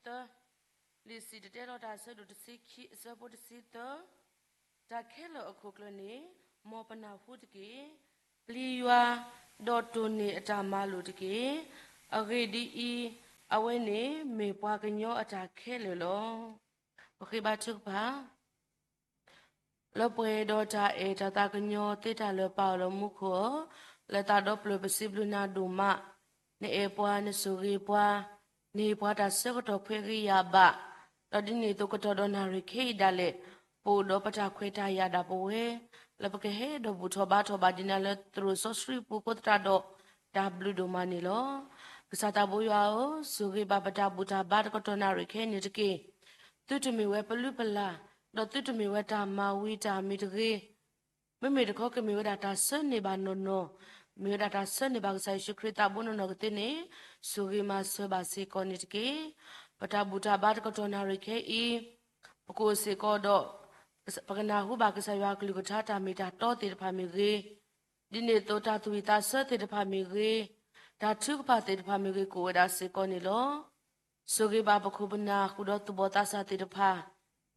သၢ, လံာ်စံၣ်တဲၤတဲလီၤတၢ်အဆၢဒိၣ်တဆံခံ အဆၢဖိတဆံသၢ, တၢ်ခဲလၢာ်အခိၣ်ကျၢၢ်န့ၣ် မ်ပနၢ်ဟူတက့ၢ်. ပျံၤယွၤ, ဒီးတိၢ်န့ၢ်အတၢ်မၤလိာ်တက့ၢ်. အဂ့ၢ်ဒ်အံၤ, အဝဲန့ၣ်မ့ၢ်ပှၤကညီအတၢ်ခဲလၢာ်လီၤ. ပဃ့ဘါထုကဖၣ် လၢပှဲၤဒီးတၢ်အဲၣ်တၢ်သးကညီၤသ့တၢ်လၢာ် ပၢ်အီၤလၢမူခိၣ်ဧၢ, လၢသးဒီဖျၢၣ်ပစံးဘျုးနၤဒိၣ်မး, နအဲၣ်ပှၤ နဆိၣ်ဂ့ၤပှၤ, နဟ့ၣ်ပှၤတၢ်ဆၢကတီၢ်ခွဲးဂ့ၤယာ်ဘၣ်, ဒီးဒ်န့ၣ်အသိးကတီၢ်ဒီးနၣ်ရံၣ်ခဲအံၤဒၣ်လဲာ်, ပအိၣ်ဒီးပတၢ်ခွဲးတၢ်ယာ်ဒၣ်ပဝဲ, လၢပကဟဲဒီးဘူၣ်ထီၣ်ဘါထီၣ်ဘၣ်ဒ်နၤလၢသရိာ်စီဆှံပူၤအဃိသတးဒီး, တၢ်ဘျုးဒိၣ်မးန့ၣ်လီၤ. ကစၢ်သးဘိယွၤဧၢ, ဆိၣ်ဂ့ၤဘၣ်ပတၢ်ဘူၣ်တၢ်ဘါတကတီၢ်နၣ်ရံၣ်ခဲအံၤန့ၣ်တက့ၢ်. သုတမ့ၢ်ဝဲပလုၢ်ပလၢ်, ဒီးသုတမ့ၢ်ဝဲတၢ်မၤဝံၤတၢ်မ့ၢ်တဂ့ၤ, မ့မ့ၢ်တခီကမ့ၢ်ဝဲဒၣ်တၢ်ဆၢန့ၢ်ဘၣ်နီၢ်နီၢ်, မ့ၢ်ဝဲဒၣ်တၢ်ဆၢန့ၢ်ဘၣ်ကစၢ်ယ့ၣ်ၡူးခရံာ်သးဘိနီၢ်နီၢ်ကသ့န့ၣ်, ဆိၣ်ဂ့ၤမၤစၢၤဘၣ်စ့ၢ်ကီးန့ၣ်တက့ၢ်. ပတၢ်ဘူၣ်တၢ်ဘါတကတီၢ်နၣ်ရံၣ်ခဲအံၤ, ပကအိၣ်စ့ၢ်ကီးဒီး ပကနၢ်ဟူဘၣ်ကစၢ်ယွၤအကလုၢ်ကထါတၢ်မ့ၢ်တၢ်တီသ့ၣ်တဖၣ်မ့ၢ်ဂ့ၤ, ဒ်န့ၣ်အသိးတၢ်သူၣ်ဝံၣ်သးဆၢသ့ၣ်တဖၣ်မ့ၢ်ဂ့ၤ, တၢ်ထုကဖၣ်သ့ၣ်တဖၣ်မ့ၢ်ဂ့ၤ ကအိၣ်ဝဲဒၣ်စ့ၢ်ကီးန့ၣ်လီၤ. ဆိၣ်ဂ့ၤဘၣ်ပခိၣ်ပနၢ်ဃုာ်ဒီးသူၣ်ဘီၣ်သးစၢ်သ့ၣ်တဖၣ်,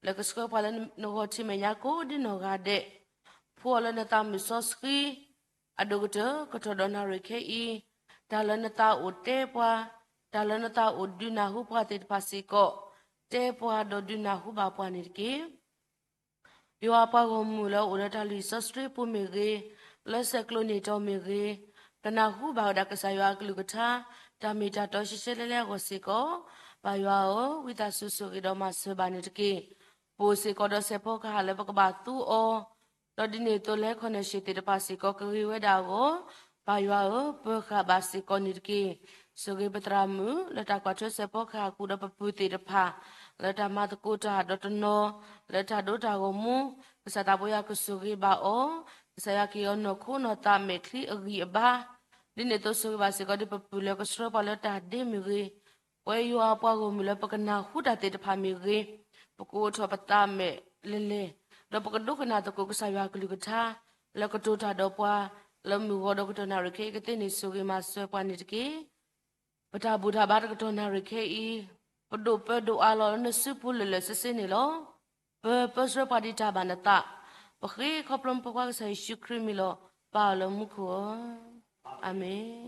လၢကဆှၢပှၤလၢနဂီၢ်ထံးမဲာ်ညါကိးဒ်နီၢ်ဂၤဒဲး, ဖှူအီၤလၢနသးမုၢ်စီဆှံ, အဒိၣ်ကတၢၢ်ကတီၢ်ဒီးနၣ်ရံၣ်ခဲအံၤ, တၢ်လၢနသးအိၣ်တဲပှၤ, တၢ်လၢနသးအိၣ်ဒုးနၢ်ဟူပှၤသ့ၣ်တဖၣ်စ့ၢ်ကီး, တဲပှၤဒီးဒုးနၢ်ဟူဘၣ်ပှၤန့ၣ်တက့ၢ်. ယွၤပှၤဂီၢ်မုၢ်လၢအိၣ်လၢတၢ်လုၢ်စီဆှံပူၤမ့ၢ်ဂ့ၤ, လၢဆဲးကျိးန့ၢ်တီၤမ့ၢ်ဂ့ၤ, ကနၢ်ဟူဘၣ်ဝဲဒၣ်ကစၢ်ယွၤအကလုၢ်ကထါ, တၢ်မ့ၢ်တၢ်တီရှဲရှဲလဲလဲအဂီၢ်စ့ၢ်ကီး, ပၢ်ယွၤဧၢ, ဝံသးစူၤဆိၣ်ဂ့ၤဒီးမၤစၢၤဘၣ်န့ၣ်တက့ၢ်. ပအိၣ်စ့ၢ်ကီးဒီးစဲးဖီကဟၣ်လၢပကဘၣ်သူအီၤ, ဒီးဒ်န့ၣ်အသိးလဲၤခီၣ်နၢၣ်ၡ့ၣ်သ့ၣ်တဖၣ်စ့ၢ်ကီးကဂ့ၤဝဲဒၣ်အဂီၢ်, ပၢ်ယွၤဧၢ, ပၢၤဃာ်ဘၣ်စ့ၢ်ကီးန့ၣ်တက့ၢ်. ဆိၣ်ဂ့ၤပသရၣ်မုၣ်လၢတၢ်ကွၢ်ထွဲစဲးဖီကဟၣ်အပူၤဒီးပပုၢ်သ့ၣ်တဖၣ်, လၢတၢ်မၤသကိးတၢ်ဒီးတနီၤ, လၢတၢ်ဒိတၢ်ဂီၤမူ, ကစၢ်သးဘိယွၤကဆိၣ်ဂ့ၤဘၣ်အီၤ, ကစၢ်ယွၤကဟ့ၣ်အီၤနီၢ်ခိနီၢ်သးမဲာ်ချံအဂံၢ်အဘါ, ဒ်န့ၣ်အသိးဆိၣ်ဂ့ၤဘၣ်စ့ၢ်ကီးဒ်ပပုၢ်လၢကဆှၢပှၤလၢတၢ်ဒ့မ့ၢ်ဂ့ၤ, ပဝဲယွၤပှၤဂီၢ်မုၢ်လၢပကနၢ်ဟူတၢ်သ့ၣ်တဖၣ်မ့ၢ်ဂ့ၤ, ပကအိးထီၣ်ပသးမဲာ်လဲၢ်လဲၢ်, ဒီးပကဒိကနၣ်သကိးကစၢ်ယွၤအကလုၢ်ကထါ, လၢကတိၤတၢ်ဒီးပှၤ, လၢမုၢ်ဂီၤဒီးကတီၢ်နၣ်ရံၣ်ခဲအံၤကသ့န့ၣ် ဆိၣ်ဂ့ၤမၤစၢၤပှၤန့ၣ်တက့ၢ်. ပတၢ်ဘူၣ်တၢ်ဘါတကတီၢ်နၣ်ရံၣ်ခဲအံၤ, ပဒိၣ်ပၢဒိၣ်အါလီၤလၢနစုပူၤလၢာ်လၢာ်ဆ့ဆ့န့ၣ်လီၤ. ပၢပၢဆှၢပှၤဒ်တၢ်ဘၣ်နသး, ပဃ့ခီဖျိမုၢ်ဖိခွါကစၢ်ယ့ၣ်ၡူးခရံာ်မံၤလီၤ. ပၢ်အီၤလၢမူခိၣ်ဧၢ, အၤမ့ၣ်.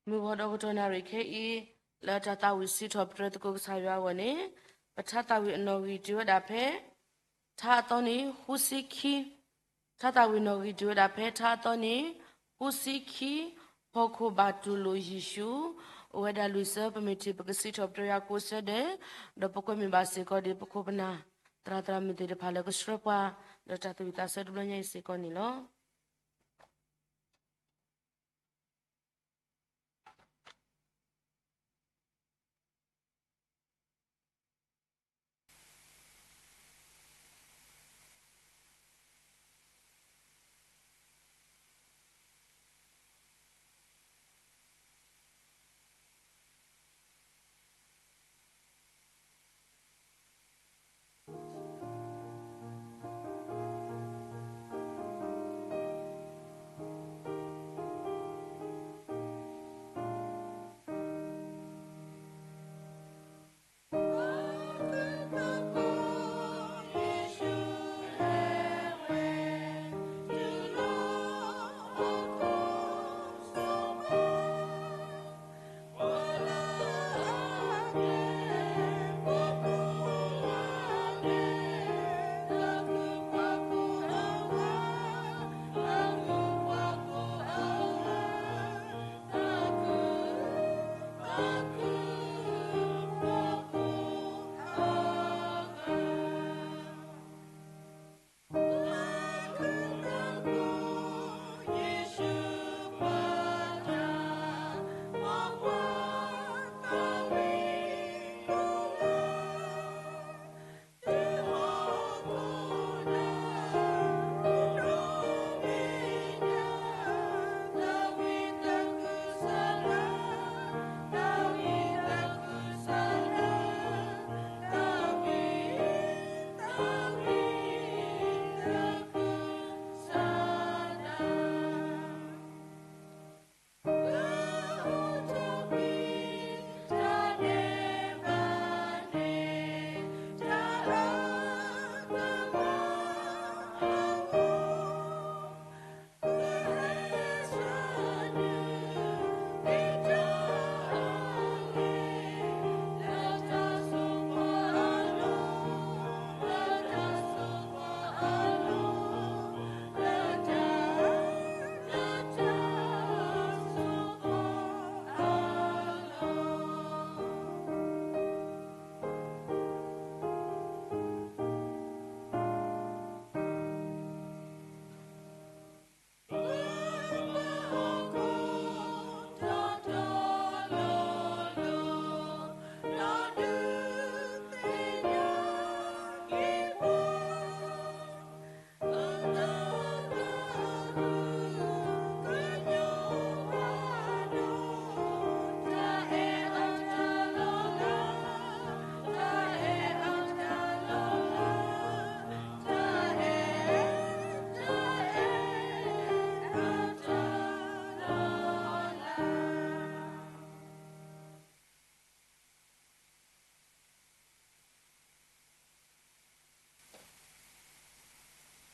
မုၢ်ဂီၤဒီးကတီၢ်နၣ်ရံၣ်ခဲအံၤ, လၢတၢ်သးဝံၣ်စံးထီၣ်ပတြၢၤသကိးကစၢ်ယွၤအဂီၢ်န့ၣ်, ပထါသးဝံၣ်အနီၣ်ဂံၢ်တုၤဝဲဒၣ်ဖဲ ထါအသီန့ၣ် ဃုဆံခံ, ထါသးဝံၣ်နီၣ်ဂံၢ်တုၤဝဲဒၣ်ဖဲထါအသီန့ၣ် ဃုဆံခံ, ဟီၣ်ခိၣ်ဘၣ်တူၢ်လိာ်ယ့ၣ်ၡူး, အိၣ်ဝဲဒၣ်လွံၢ်ဆၢ ပမ့ၢ်ထံၣ်ပကစံးထီၣ်ပတြၢၤယွၤကိးဆၢဒဲး, ဒီးပကွဲမုာ်ဘၣ်စ့ၢ်ကီးဒ်ပခိၣ်ပနၢ် သရၣ်သရၣ်မုၣ်သ့ၣ်တဖၣ်လၢကဆှၢပှၤ လၢတၢ်သူၣ်ဝံၣ်သးဆၢတဘျီညါအံၤစ့ၢ်ကီးန့ၣ်လီၤ.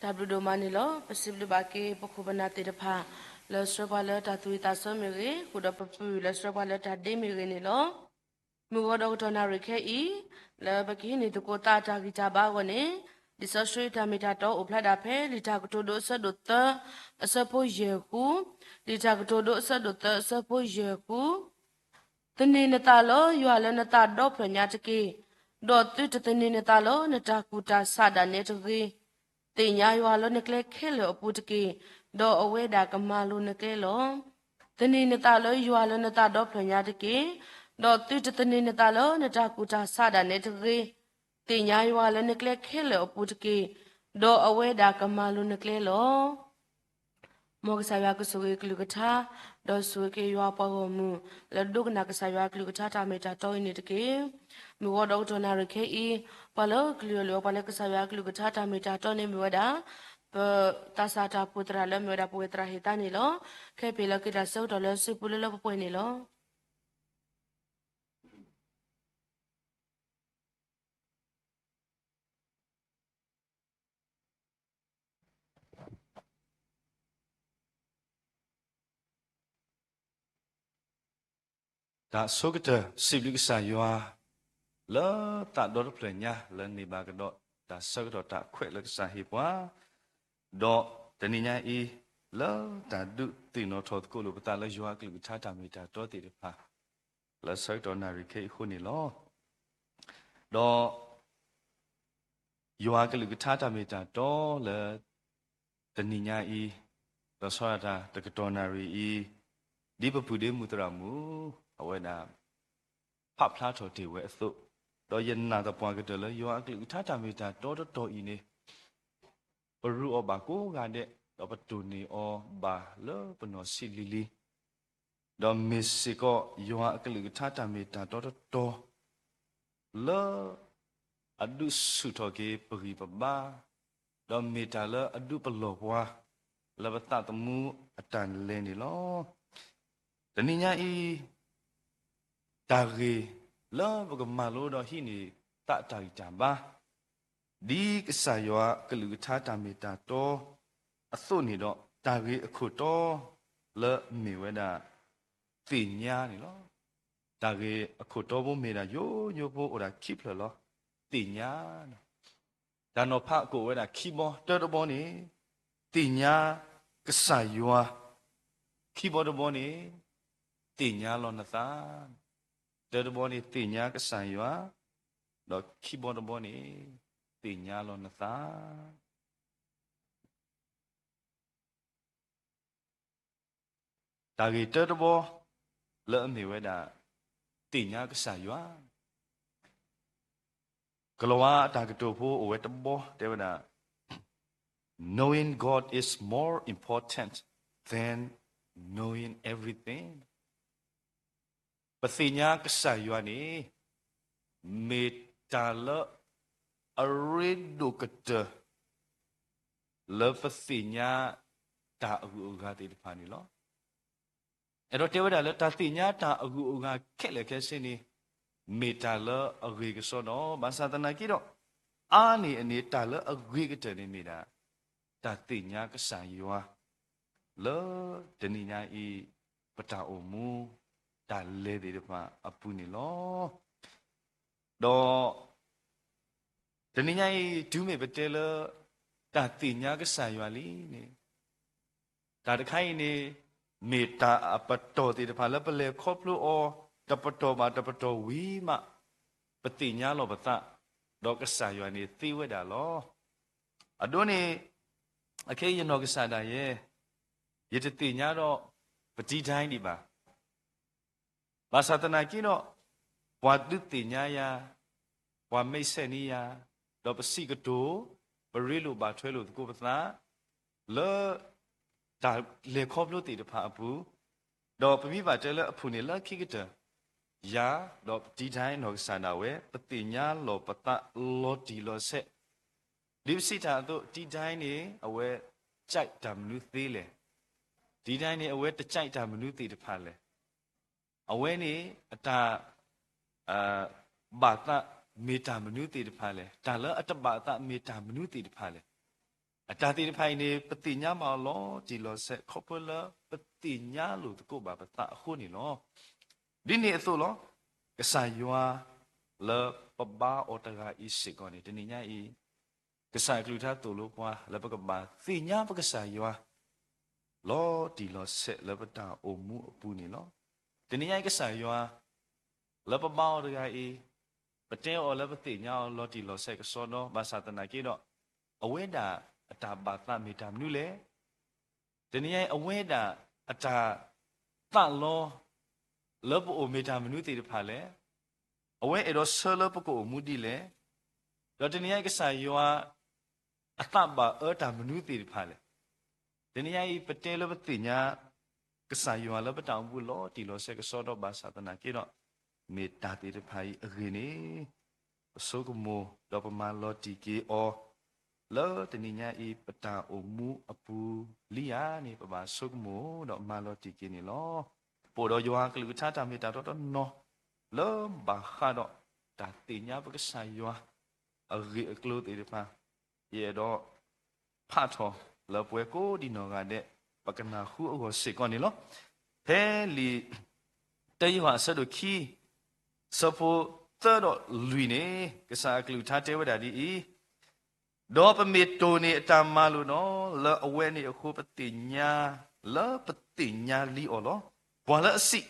တၢ်ဘျုးဒိၣ်မးန့ၣ်လီၤ. ပစံးဘျုးဘၣ်က့ၤ ပခိၣ်ပနၢ်သ့ၣ်တဖၣ် လၢဆှၢပှၤလၢတၢ်သူၣ်ဝံၣ်သးဆၢမ့ၢ်ဂ့ၤ, ဃုာ်ဒီးပပုၢ်လၢဆှၢပှၤလၢတၢ်ဒ့မ့ၢ်ဂ့ၤန့ၣ်လီၤ. မုၢ်ဂီၤဒီးကတီၢ်နၣ်ရံၣ်ခဲအံၤ, လၢပကဟံးန့ၢ်သကိးသးအတၢ်ဂံၢ်တၢ်ဘါအဂီၢ်န့ၣ်, လံာ်စီဆှံတၢ်မ့ၢ်တၢ်တီအိၣ်ဖျါဒၣ်ဖဲ လံာ်တၢ်ကတိၤဒိအဆၢဒိၣ်သၢ, အဆၢဖိယဲၢ်ဃု, လံာ်တၢ်ကတိၤဒိအဆၢဒိၣ်သၢ အဆၢဖိယဲၢ်ဃု, သန့ၤနသးလၢယွၤလၢနသးဒီဖျၢၣ်ညါတက့ၢ်. ဒီးသုတသန့ၤနသးလၢနတၢ်ကူၣ်တၢ်ဆးဒၣ်နဲတဂ့ၤ. သ့ၣ်ညါယွၤလၢနကျဲခဲလၢာ်အပူၤတက့ၢ်, ဒီးအဝဲဒၣ်ကမၤလိၤနကျဲလီၤ. သန့ၤနသးလၢယွၤလၢနသးဒီဖျၢၣ်ညါတက့ၢ်. ဒီးသုတသန့ၤနသးလၢနတၢ်ကူၣ်တၢ်ဆးဒၣ်နဲတဂ့ၤ. သ့ၣ်ညါယွၤလၢနကျဲခဲလၢာ်အပူၤတက့ၢ်, ဒီးအဝဲဒၣ်ကမၤလိၤနကျဲလီၤ. မ်ကစၢ်ယွၤကဆိၣ်ဂ့ၤကလုၢ်ကထါ, ဒီးဆိၣ်ဂ့ၤက့ၤယွၤပှၤဂီၢ်မုၢ် လၢဒိကနၣ်ကစၢ်ယွၤကလုၢ်ကထါတၢ်မ့ၢ်တၢ်တီအံၤန့ၣ်တက့ၢ်. မုၢ်ဂီၤဒီးကတီၢ်နၣ်ရံၣ်ခဲအံၤ, ပှၤလၢကလုၢ်အီၣ်လုၢ်အီပှၤလၢကစၢ်ယွၤကလုၢ်ကထါတၢ်မ့ၢ်တၢ်တီန့ၣ် မ့ၢ်ဝဲဒၣ် ပသးစၢ်တၢ်အိၣ်ဖှိၣ်သရၣ်လၢမ့ၢ်ဝဲဒၣ်ပဝဲသရၣ်ဟ့ၣ်သါန့ၣ်လီၤ. ခဲအံၤပဟ့ၣ်လီၤက့ၤတၢ်ဆၢကတီၢ်လၢစုပူၤလၢလၢပှဲၤပှဲၤန့ၣ်လီၤ. တၢ်ဆိကတၢၢ် စံးဘျုးကစၢ်ယွၤ လၢသးဒီတဖျၢၣ်ညါ လၢန့ၢ်ဘၣ်ကဒီး တၢ်ဆၢကတီၢ်တၢ်ခွဲးလၢကစၢ်ဟ့ၣ်ပှၤ, ဒီးတနံၤညါအံၤ လၢတၢ်ဒုးသ့ၣ်နီၣ်ထီၣ်သကိးလိာ်ပသးလၢယွၤအကလုၢ်ကထါတၢ်မ့ၢ်တၢ်တီသ့ၣ်တဖၣ် လၢဆၢကတီၢ်နၣ်ရံၣ်ခဲအံၤအဃိန့ၣ်လီၤ. ဒီး ယွၤကလုၢ်ကထါတၢ်မ့ၢ်တၢ်တီလၢ တနံၤညါအံၤ, ဒီးဆီဒၣ်တၢ်တကတီၢ်နၣ်ရံၣ်အံၤ, ဒ်ပပုၢ်ဒ့မုၣ်သရၣ်မုၣ် အဝဲဒၣ် ဖးဖျါထီၣ်တ့ၢ်ဝဲအသိး, ဒီးယနာ်သပှၢ်ကတၢၢ်လၢယွၤအကလုၢ်ကထါတၢ်မ့ၢ်တၢ်တီတတီၤအံၤန့ၣ် ပရူးအီၤဘၣ်ကိးဂၤဒဲး, ဒီးပတိၢ်န့ၢ်အီၤဘၣ်လၢပနီၢ်ဆံးလံၤလံၤ, ဒီးမ့ၢ်စ့ၢ်ကီးယွၤအကလုၢ်ကထါတၢ်မ့ၢ်တၢ်တီတတီၤ လၢအဒုးဆူၣ်ထီၣ်က့ၤပဂံၢ်ပဘါ, ဒီးမ့ၢ်တၢ်လၢအဒုးပလီၢ်ပှၤ လၢပသးသမူအတၢ်လဲၤန့ၣ်လီၤ. တနံၤညါအံၤ တၢ်ဂ့ၢ်လၢပကမၤလိဒီးဟံးန့ၢ်သးတၢ်ဂံၢ်တၢ်ဘါ ဒ်ကစၢ်ယွၤကလုၢ်ကထါတၢ်မ့ၢ်တၢ်တီအသိးန့ၣ်ဒီး တၢ်ဂ့ၢ်အခိၣ်တီလၢအမ့ၢ်ဝဲဒၣ် သ့ၣ်ညါန့ၣ်လီၤ. တၢ်ဂ့ၢ်အခိၣ်တီဖိမ့ၢ်ဒၣ်ယိယိဖိအိၣ်ဒၣ်ခံဖျၢၣ်လီၤ. သ့ၣ်ညါ, တၢ်နီၤဖးကအိၣ်ဝဲဒၣ်ခံဘီ, တၢတဘီန့ၣ် သ့ၣ်ညါကစၢ်ယွၤ, ခံဘီတဘီန့ၣ် သ့ၣ်ညါလီၤနသး. တၢတဘီန့ၣ် သ့ၣ်ညါကစၢ်ယွၤ, ဒီးခံဘီတဘီန့ၣ် သ့ၣ်ညါလီၤနသး. တၢ်ဂ့ၢ်တၢတဘီ လၢအမ့ၢ်ဝဲဒၣ် သ့ၣ်ညါကစၢ်ယွၤ, ကလၤဝါအတၢ်ကတိၤဖိအိၣ်ဝဲတဘီ တဲဝဲဒၣ်, Knowing God is more important than knowing everything. ပသ့ၣ်ညါကစၢ်ယွၤန့ၣ် မ့ၢ်တၢ်လၢအရ့ဒိၣ်ကတၢၢ် လၢပသ့ၣ်ညါတၢ်အဂုၤအဂၤသ့ၣ်တဖၣ်န့ၣ်လီၤ. အဲၣ်ဒိးတဲဝဲဒၣ်လၢတၢ်သ့ၣ်ညါတၢ်အဂုၤအဂၤခဲလၢာ်ခဲဆ့န့ၣ် မ့ၢ်တၢ်လၢအဂ့ၤကစီဒီ, ဘၣ်ဆၣ်သနာ်က့ဒီး အါန့ၢ်အန့ၣ် တၢ်လၢအဂ့ၤကတၢၢ်န့ၣ်မ့ၢ်ဒၣ် တၢ်သ့ၣ်ညါကစၢ်ယွၤ လၢတနံၤညါအံၤ ပတၢ်အိၣ်မူ တၢ်လဲၤသ့ၣ်တဖၣ်အပူၤန့ၣ်လီၤ. ဒီး တနံၤညါအံၤ တုၤမ့ၢ်ပတဲလၢ တၢ်သ့ၣ်ညါကစၢ်ယွၤလံန့ၣ်, တၢ်တခါအံၤန့ၣ် မ့ၢ်တၢ်အပတီၢ်သ့ၣ်တဖၣ်လၢပလဲၤခီဖျိအီၤ တပတီၢ်ဘၣ်တပတီၢ်ဝံၤမး ပသ့ၣ်ညါလီၤပသး ဒီးကစၢ်ယွၤန့ၣ်သ့ဝဲဒၣ်လီၤ. အဒိန့ၣ် အခဲအံၤယနီၢ်ကစၢ်ဒၣ်ယဲ ယတသ့ၣ်ညါဒီး ပတံၤဒၣ်ဒံးဘၣ်. ဘၣ်ဆၣ်သနာ်က့ဒီး ပှၤဒုးသ့ၣ်ညါယၤ, ပှၤမ့ၢ်ဆဲးန့ၢ်ယၤ, ဒီးပစံးကတိၤ, ပရ့လိာ်ဘၣ်ထွဲလိာ်သကိးပသး လၢတၢ်လဲၤခီဖျိသ့ၣ်တဖၣ်အပူၤ, ဒီးပမ့ၢ်ဘၣ်တဲလၢအဖုၣ်န့ၣ်လၢခံကတၢၢ်, ယၤ ဒီးပတံၤဒၣ်နီၢ်ကစၢ်ဒၣ်ဝဲ ပသ့ၣ်ညါလီၤပသးလီၤတံၢ်လီၤဆဲး, ဒ်ပစံးတၢ်အသိး တံၤဒၣ်န့ၣ် အဝဲ ကြိုက်တၢ်မနုၤသ့လဲၣ်, တံၤဒၣ်န့ၣ် အဝဲတ ကြိုက် တၢ်မနုၤသ့ၣ်တဖၣ်လဲၣ်, အဝဲန့ၣ် အတၢ် ဘၣ်သးမ့ၢ်တၢ်မနုၤသ့ၣ်တဖၣ်လဲၣ်, တၢ်လၢအတဘၣ်သးမ့ၢ်တၢ်မနုၤသ့ၣ်တဖၣ်လဲၣ်. အတၢ်သ့ၣ်တဖၣ်အံၤန့ၣ် ပသ့ၣ်ညါဘၣ်အီၤလီၤတံၢ်လီၤဆဲး ခီဖျိလၢပသ့ၣ်ညါလိာ်သကိးဘၣ်ပသးအဃိန့ၣ်လီၤ. ဒ်န့ၣ်အသိးလီၤ. ကစၢ်ယွၤလၢပဘါအီၤတဂၤအံၤစ့ၢ်ကီးန့ၣ် တနံၤညါအံၤ ကစၢ်အကလုၢ်ကထါသိၣ်လိပှၤလၢပကဘၣ်သ့ၣ်ညါပကစၢ်ယွၤ လီၤတံၢ်လီၤဆဲးလၢပတၢ်အိၣ်မူအပူၤန့ၣ်လီၤ. တနံၤညါအံၤကစၢ်ယွၤ လၢပဘါအီၤတဂၤအံၤ, ပတဲအီၤလၢပသ့ၣ်ညါအီၤလီၤတံၢ်လီၤဆဲးကစီဒီ ဘၣ်ဆၣ်သနာ်က့ဒီး အဝဲဒၣ်အတၢ်ဘၣ်သးမ့ၢ်တၢ်မနုၤလဲၣ်. တနံၤညါအံၤ အဝဲဒၣ်အတၢ်သးလီ လၢပအိၣ်မ့ၢ်တၢ်မနုၤသ့ၣ်တဖၣ်လဲၣ်. အဝဲအဲၣ်ဒိးဆှၢလၢပကအိၣ်မူဒ်လဲၣ်. ဒီးတနံၤညါအံၤကစၢ်ယွၤ အသးဘၣ်အၢတၢ်မနုၤသ့ၣ်တဖၣ်လဲၣ်. တနံၤညါအံၤ ပတဲလၢပသ့ၣ်ညါ ကစၢ်ယွၤလၢပတၢ်အိၣ်မူလီၤတံၢ်လီၤဆဲးကစီဒီ ဘၣ်ဆၣ်သနာ်က့ဒီး မ့ၢ်တၢ်သ့ၣ်တဖၣ်အံၤအဂ့ၢ်န့ၣ် ပဆိကမိၣ်ဒီးပမၤလီၤတံၢ်က့ၤအီၤ လၢတနံၤညါအံၤ ပတၢ်အိၣ်မူအပူၤလံဧါန့ၣ် ပဘၣ်ဆိကမိၣ်ဒီးမၤလီၤတံၢ်က့ၤန့ၣ်လီၤ. ပအိၣ်ဒီးယွၤအကလုၢ်ကထါတၢ်မ့ၢ်တၢ်တီတနီၤ လၢဘၣ်ဃးဒီးတၢ်သ့ၣ်ညါပကစၢ်ယွၤ အဂ့ၢ်အကျိၤသ့ၣ်တဖၣ် ယအဲၣ်ဒိးဖးထီၣ်လၢပှၤကိးဒံးနီၢ်ဂၤဒဲး ပကနၢ်ဟူအဂီၢ်စ့ၢ်ကီးန့ၣ်လီၤ. ဖဲလံာ်တၢယိၤဟၣ်အဆၢဒိၣ်ခံ အဆၢဖိသၢဒီးလွံၢ်န့ၣ် ကစၢ်အကလုၢ်ကထါတဲဝဲဒၣ်ဒ်အံၤ, ဒီးပမ့ၢ်တိၢ်န့ၢ်အတၢ်မၤလိာ်ဒီး လၢအဝဲန့ၣ်အဃိ ပသ့ၣ်ညါ လၢပသ့ၣ်ညါလံအီၤလီၤ. ပှၤလၢအစံး,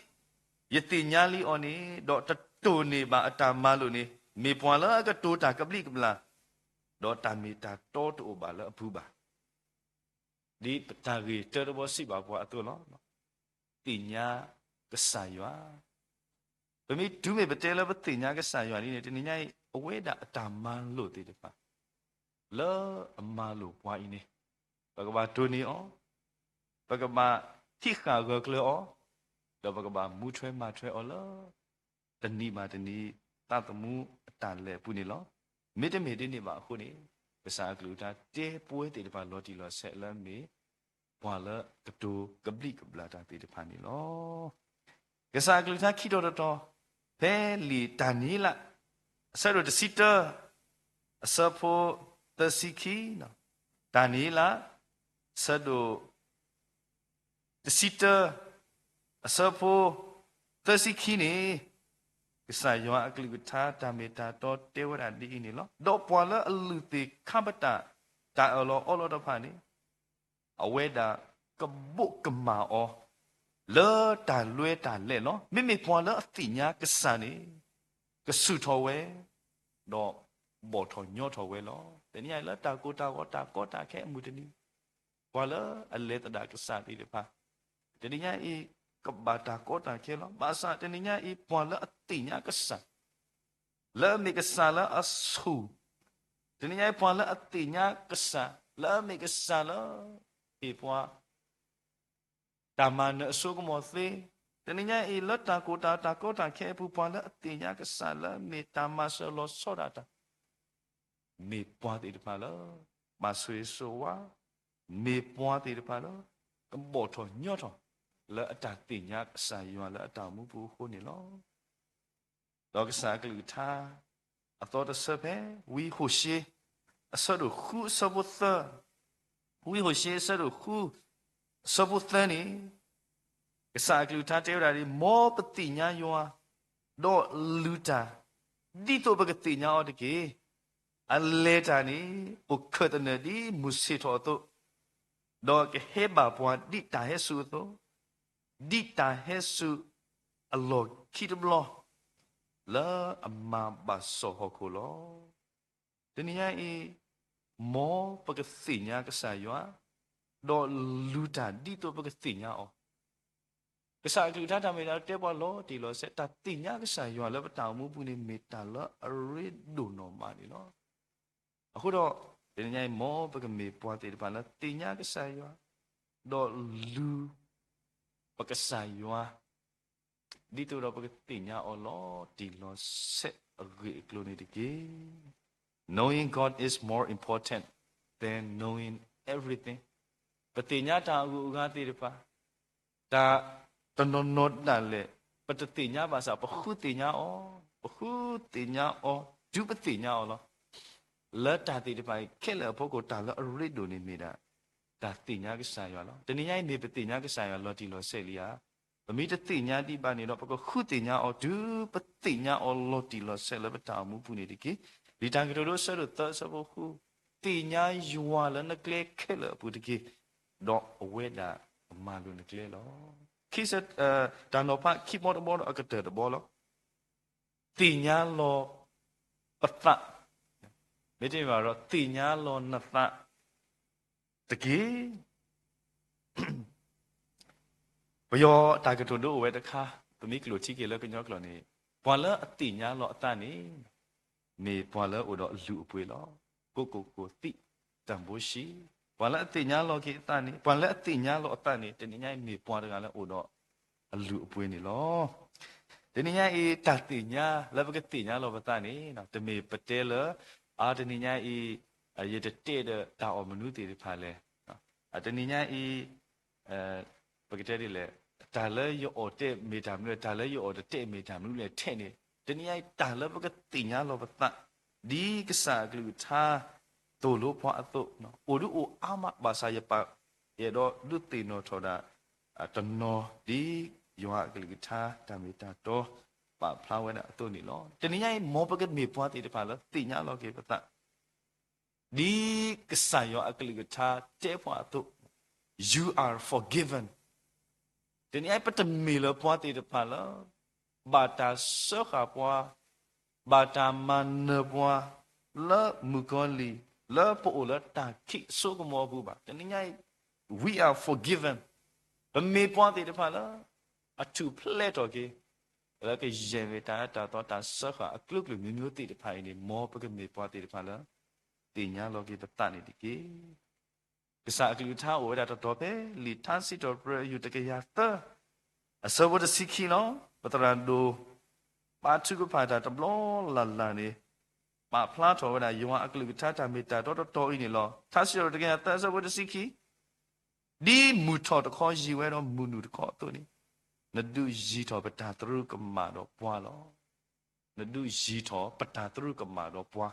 ယသ့ၣ်ညါလံအီၤန့ၣ် ဒီးတတိၢ်န့ၢ်ဘၣ်အတၢ်မၤလိာ်န့ၣ် မ့ၢ်ပှၤလၢအကတိၤတၢ်ကဘျံးကဘျၣ်, ဒီးတၢ်မ့ၢ်တၢ်တီတအိၣ်ဘၣ်လၢအပူၤဘၣ်. ဒ်ပတၢ်ဂ့ၢ်တၢတဘီစံးဘၣ်ပှၤအသိးလီၤ. သ့ၣ်ညါကစၢ်ယွၤ, ပမ့ၢ်တုၤမ့ၢ်ပတဲလၢပသ့ၣ်ညါကစၢ်ယွၤလံန့ၣ် တနံၤညါအံၤ အဝဲဒၣ်အတၢ်မၤလိာ်သ့ၣ်တဖၣ် လၢအမၤလိာ်ပှၤအံၤန့ၣ် ပကဘၣ်တိၢ်န့ၢ်အီၤ, ပကဘၣ်ဟံးဃာ်ဂၢၢ်ကျၢၤအီၤ, ဒီးပကဘၣ်မူထွဲမၤထွဲအီၤလၢ တနံၤဘၣ်တနံၤ သးသမူအတၢ်လဲၤအပူၤန့ၣ်လီၤ. မ့တမ့ၢ်ဒ်န့ၣ်ဘၣ်အဃိန့ၣ် ကစၢ်အကလုၢ်ကထါတဲပဝဲသ့ၣ်တဖၣ်လီၤတံၢ်လီၤဆဲးလၢမ့ၢ် ပှၤလၢကတိၤကဘျံးကဘျၣ်တၢ်သ့ၣ်တဖၣ်န့ၣ်လီၤ. ကစၢ်အကလုၢ်ကထါခံတီၤတတီၤ, ဖဲလံာ်တၢ်နံၤလၢ အဆၢဒိၣ်တဆံတၢ အဆၢဖိသၢဆံခံ, တၢ်နံၤလၢ အဆၢဒိၣ်တဆံတၢ အဆၢဖိသၢဆံခံန့ၣ် ကစၢ်ယွၤအကလုၢ်ကထါတၢ်မ့ၢ်တၢ်တီတဲဝဲဒၣ်ဒ်အံၤန့ၣ်လီၤ. ဒီးပှၤလၢအလုၢ်သ့ၣ်ခါပတာ်တၢ်အၢၣ်လီၤအီလီၤတဖၣ်န့ၣ် အဝဲဒၣ်ကဘိးကမၣ်အီၤ လၢတၢ်လွဲတၢ်လဲၢ်လီၤ. မ့မ့ၢ်ပှၤလၢအသ့ၣ်ညါကစၢ်န့ၣ် ကဆူၣ်ထီၣ်ဝဲ ဒီးဘီၣ်ထီၣ်ညီထီၣ်ဝဲလီၤ. တနံၤညါအံၤလၢတၢ်ကိၢ်တၢ်ဂီၤတၢ်ကီတၢ်ခဲအမုၢ်တနံၤ ပှၤလၢအလဲၤသဒၣ်ကစၢ်သ့ၣ်တဖၣ် တနံၤညါအံၤ ကဘၣ်တၢ်ကီတၢ်ခဲလီၤ. ဘၣ်ဆၣ်တနံၤညါအံၤ ပှၤလၢအသ့ၣ်ညါကစၢ် လၢအမ့ၢ်ကစၢ်လၢအဆူၣ်, တနံၤညါအံၤ ပှၤလၢအသ့ၣ်ညါကစၢ် လၢအမ့ၢ်ကစၢ်လၢ ဟ့ၣ်ပှၤ တၢ်မၤနၢၤအစိကမီၤသ့, တနံၤညါအံၤ လၢတၢ်ကိၢ်တၢ်ဂီၤတၢ်ကီတၢ်ခဲအပူၤ ပှၤလၢအသ့ၣ်ညါကစၢ်လၢအမ့ၢ်တၢ်မၤစၢၤလီၤဆီဒၣ်တၢ် မ့ၢ်ပှၤသ့ၣ်တဖၣ်လၢ ဘၣ်ဆိၣ်ဂ့ၤဆိၣ်ဝါ, မ့ၢ်ပှၤသ့ၣ်တဖၣ်လၢ ကဘီၣ်ထီၣ်ညီထီၣ် လၢအတၢ်သ့ၣ်ညါကစၢ်ယွၤလၢအတၢ်အိၣ်မူပူၤအဃိန့ၣ်လီၤ. ဒီးကစၢ်အကလုၢ်ကထါ အသီတဆၢဖဲ ဝံဟိၤၡ့ အဆၢဒိၣ်ဃုအဆၢဖိသၢ, ဝံဟိၤၡ့အဆၢဒိၣ်ဃု အဆၢဖိသၢန့ၣ် ကစၢ်အကလုၢ်ကထါတဲဝဲဒၣ်ဒ်အံၤ, မ်ပသ့ၣ်ညါယွၤ, ဒီးလုၢ်တၢ် ဒ်သိးပကသ့ၣ်ညါအီၤတက့ၢ်. အလဲၤတၢ်န့ၣ် အိၣ်ခၢၣ်သနၢၣ်ဒ်မုၢ်ဆ့ၣ်ထီၣ်အသိး, ဒီးကဟဲဘၣ်ပှၤဒ်တၢ်ဟဲစူၤအသိး, ဒ်တၢ်ဟဲစူၤအလီၢ်ခံတဘျီ လၢအမၤဘၣ်စီၣ်ဟီၣ်ခိၣ်လီၤ. တနံၤညါအံၤ မ်ပကသ့ၣ်ညါကစၢ်ယွၤ, ဒီးလုၢ်တၢ်ဒ်သိးပကသ့ၣ်ညါအီၤ. ကစၢ်အကလုၢ်ကထါတၢ်မ့ၢ်တၢ်တီတဲပှၤလီၤတံၢ်လီၤဆဲး, တၢ်သ့ၣ်ညါကစၢ်ယွၤလၢပတၢ်အိၣ်မူပူၤန့ၣ် မ့ၢ်တၢ်လၢအရ့ဒိၣ်နီၢ်မးန့ၣ်လီၤ. အဃိဒီး တနံၤညါအံၤ မ်ပကမ့ၢ်ပှၤသ့ၣ်တဖၣ်လၢသ့ၣ်ညါကစၢ်ယွၤ, ဒီးလုၢ်ပကစၢ်ယွၤ ဒ်သိးဒီးပကသ့ၣ်ညါအီၤလီၤတံၢ်လီၤဆဲးအဂ့ၢ်အကျိၤန့ၣ်တက့ၢ်. Knowing God is more important than knowing everything. ပသ့ၣ်ညါတၢ်အဂုၤအဂၤသ့ၣ်တဖၣ်, တၢ်တနီၤနီၤဒၣ်လဲာ် ပတသ့ၣ်ညါဘၣ်ဆၣ် ပဃုသ့ၣ်ညါအီၤ, ပဃုသ့ၣ်ညါအီၤ, တုၤပသ့ၣ်ညါအီၤလီၤ. လၢတၢ်သ့ၣ်တဖၣ်အံၤခဲလၢာ်အဖီခိၣ် တၢ်လၢအရ့ဒိၣ်န့ၣ်မ့ၢ်ဒၣ် တၢ်သ့ၣ်ညါကစၢ်ယွၤလီၤ. တနံၤညါအံၤ မ့ၢ်ပသ့ၣ်ညါကစၢ်ယွၤလီၤတံၢ်လီၤဆဲးလံဧါ. ပမ့ၢ်တသ့ၣ်ညါဒံးဘၣ်န့ၣ်ဒီး ပကဃုသ့ၣ်ညါအီၤတုၤပသ့ၣ်ညါအီၤလီၤတံၢ်လီၤဆဲးလၢပတၢ်အိၣ်မူပူၤန့ၣ်တက့ၢ်. လံာ်တၢ်ကတိၤဒိအဆၢဒိၣ်သၢအဆၢဖိဃု, သ့ၣ်ညါယွၤလၢနကျဲခဲလၢာ်အပူၤတက့ၢ်, ဒီးအဝဲဒၣ်ကမၤလိာ်နကျဲလီၤ. ခံဆၢ, တၢ်နီၤဖးခံဘီတဘီဒီးအကတၢၢ်တဘီလီၤ. သ့ၣ်ညါလီၤပသး, မ့တမ့ၢ်ဘၣ်ဒီး သ့ၣ်ညါလီၤနသးတက့ၢ်. ပယီၤတၢ်ကတိၤဒိအိၣ်ဝဲတခါ, ပမ့ၢ်ကျိာ်ထံက့ၤလၢကညီကျိာ်န့ၣ်, ပှၤလၢအသ့ၣ်ညါလီၤအသးန့ၣ် မ့ၢ်ပှၤလၢအိၣ်ဒီးအလုၢ်အပှ့ၤလီၤ. ကိးကိးကိးသံၣ်တၢ်ဘိရှံ, ပှၤလၢအသ့ၣ်ညါလီၤက့ၤအသးန့ၣ်, ပှၤလၢအသ့ၣ်ညါလီၤအသးန့ၣ် တနံၤညါအံၤမ့ၢ်ပှၤတဂၤလၢအိၣ်ဒီးအလုၢ်အပှ့ၤန့ၣ်လီၤ. တနံၤညါအံၤ တၢ်သ့ၣ်ညါလၢပကသ့ၣ်ညါလီၤပသးန့ၣ် တမ့ၢ်ပတဲလၢ အါ တနံၤညါအံၤ ယတတဲဒီးတၢ်အီၣ်မနုၤသ့ၣ်တဖၣ်လဲၣ်. တနံၤညါအံၤ ပကတဲဒ်လဲၣ်, တၢ်လၢယအီၣ်တဲမ့ၢ်တၢ်မနုၤလဲၣ်, တၢ်လၢယအီၣ်တတဲမ့ၢ်တၢ်မနုၤလဲၣ်ထဲန့ၣ်, တနံၤညါအံၤ တၢ်လၢပကသ့ၣ်ညါလီၤပသး ဒ်ကစၢ်အကလုၢ်ကထါသိၣ်လိပှၤအသိး, အိၣ်ဒုးအိၣ်အါမး ဘၣ်ဆၣ်ယပာ် ယအဲၣ်ဒိးဒုးသ့ၣ်နီၣ်ထီၣ်ဒၣ် တနီၤ ဒ်ယွၤအကလုၢ်ကထါတၢ်မ့ၢ်တၢ်တီ ပာ်ဖျါဝဲဒၣ်အသိးန့ၣ်လီၤ. တနံၤညါအံၤ မ်ပကမ့ၢ်ပှၤသ့ၣ်တဖၣ်လၢသ့ၣ်ညါလီၤက့ၤပသး ဒ်ကစၢ်ယွၤအကလုၢ်ကထါတဲပှၤအသိး, You are forgiven. တနံၤညါအံၤ ပတမ့ၢ်လၢပှၤသ့ၣ်တဖၣ်လၢ ဘၣ်တၢ်စၢဃာ်ပှၤ, ဘၣ်တၢ်မၤနၢၤပှၤ လၢမုၣ်ကီၤလံၢ် လၢပအိၣ်လၢတၢ်ခံးအစိကမီၤအပူၤဘၣ်. တနံၤညါအံၤ we are forgiven. ပမ့ၢ်ပှၤသ့ၣ်တဖၣ်လၢ အထူၣ်ဖျဲးထီၣ်က့ၤ လၢကယဲၢ်မ့ၢ်တၢ်အၢတၢ်သီတၢ်စၢဃာ်အကျိၤကျိၤမျိုးမျိုးသ့ၣ်တဖၣ်အံၤန့ၣ် မ်ပကမ့ၢ်ပှၤသ့ၣ်တဖၣ်လၢ သ့ၣ်ညါလီၤက့ၤပသးန့ၣ်တက့ၢ်. ကစၢ်အကလုၢ်ကထါအိၣ်ဝဲဒၣ်တတီၤဖဲ လံာ်ထါစံးထီၣ်ပတြၢၤအယုၢ်တကယၤသၢ အဆၢဖိတဆံခံလီၤ. ပသရၣ်ဒိၣ် ပာ်ထုကဖၣ်တၢ်တဘျီလၢ်လၢ်န့ၣ် ပာ်ဖျါထီၣ်ဝဲဒၣ် ယွၤအကလုၢ်ကထါတၢ်မ့ၢ်တၢ်တီတတီၤအံၤန့ၣ်လီၤ. ထါစံးထီၣ်ပတြၢၤတကယၤသၢအဆၢဖိတဆံခံ, ဒ်မုၢ်ထီၣ်တခီယံၤဝဲဒီးမုၢ်နုာ်တခီအသိးန့ၣ်, နဒုးယံၤထီၣ်ပတၢ်သရူးကမၣ်ဒီးပှၤလီၤ. နဒုးယံၤထီၣ်ပတၢ်သရူးကမၣ်ဒီးပှၤ.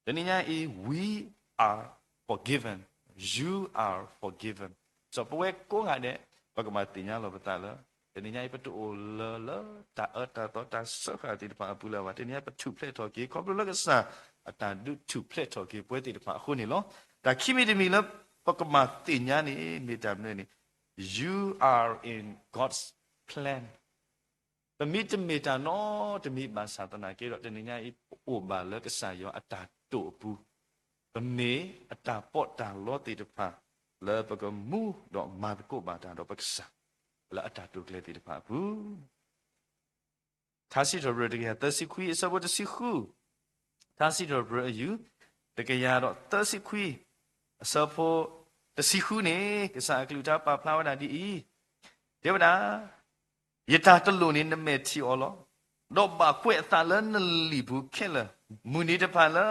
တနံၤညါအံၤ we are forgiven, you are forgiven. စီၤပဝဲကိးဂၤဒဲး ပကဘၣ်သ့ၣ်ညါလီၤပသးလၢ တနံၤညါအံၤ ပတအိၣ်လၢလၢတၢ်အၢတၢ်သီတၢ်စၢဃာ်သ့ၣ်တဖၣ်အပူၤလၢၤဘၣ်. တနံၤညါအံၤ ပထူၣ်ဖျဲးထီၣ်က့ၤ ခီဖျိလၢကစၢ်အတၢ်ဒုးထူၣ်ဖျဲးထီၣ်က့ၤပဝဲသ့ၣ်တဖၣ်အဃိန့ၣ်လီၤ. တၢ်ခံမံၤတမံၤလၢ ပကဘၣ်သ့ၣ်ညါန့ၣ် မ့ၢ်တၢ်မနုၤန့ၣ်, you are in God's plan. ပမ့ၢ်တမ့ၢ်တၢ်နီတမံၤဘၣ်ဆၣ်သနာ်က့ဒီး တနံၤညါအံၤ ပအိၣ်ဘၣ်လၢကစၢ်ယွၤအတၢ်တိာ်အပူၤ, ပမ့ၢ်အတၢ်ပီးတၢ်လီသ့ၣ်တဖၣ် လၢပကမူဒီးမၤသကိးဘၣ်တၢ်ဒီးပကစၢ် လၢအတၢ်တိာ်ကျဲၤသ့ၣ်တဖၣ်အပူၤ ထါစံးထီၣ်ပတြၢၤတကယၤသၢဆံခွံ အဆၢဖိတဆံဃု, ထါစံးထီၣ်ပတြၢၤအယုၢ် တကယၤဒီးသၢဆံခွံ အဆၢဖိတဆံဃုန့ၣ် ကစၢ်အကလုၢ်ကထါပာ်ဖျါဝဲဒၣ်ဒ်အံၤ, တဲဝဲဒၣ်, ယတၢ်တလိၣ်န့ၣ် နမဲာ်ထံၣ်အီၤလီၤ. ဒီးဘၣ်ကွဲးအသးလၢနလံာ်ပူၤခဲလၢာ်, မုၢ်နံၤတဖၣ်လၢ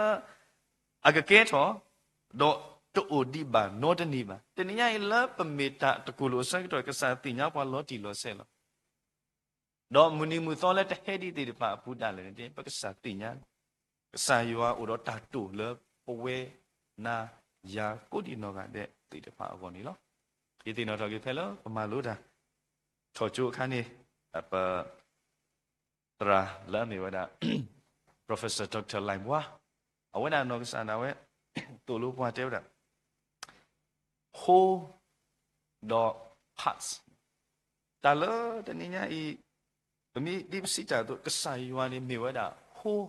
အကကဲထီၣ်, ဒီးတအိၣ်ဒံးဘၣ်နီတနံၤဘၣ်. တနံၤညါအံၤလၢပမ့ၢ်တၢ်တကိၢ်လိာ်အဆၢကတီၢ် ကစၢ်သ့ၣ်ညါပှၤလီၤတံၢ်လီၤဆဲးလီၤ. ဒီးမုၢ်နံၤမုၢ်သီလၢတဟဲဒံးသ့ၣ်တဖၣ်အပူၤဒၣ်လဲာ်န့ၣ် ပကစၢ်သ့ၣ်ညါ, ကစၢ်ယွၤအိၣ်ဒီးတၢ်တိာ်လၢပဝဲနၤယၤကိးဒံးနီၢ်ဂၤဒဲးသ့ၣ်တဖၣ်အဂီၢ်န့ၣ်လီၤ. ယသ့ၣ်နီၣ်ထီၣ်က့ၤဖဲလၢပမၤလိတၢ် ထီၣ်ကၠိအခါန့ၣ် ပ သရၣ်လၢအမ့ၢ်ဝဲဒၣ် Professor Doctor လဲၣ်ဘှါ, အဝဲဒၣ်နီၢ်ကစၢ်ဒၣ်ဝဲ သိၣ်လိပှၤတဲဝဲဒၣ် whole ဒီး parts, တၢ်လၢတနံၤညါအံၤ ပမ့ၢ်ဒ်ပစံးတၢ်အသိး ကစၢ်ယွၤန့ၣ်မ့ၢ်ဝဲဒၣ် whole,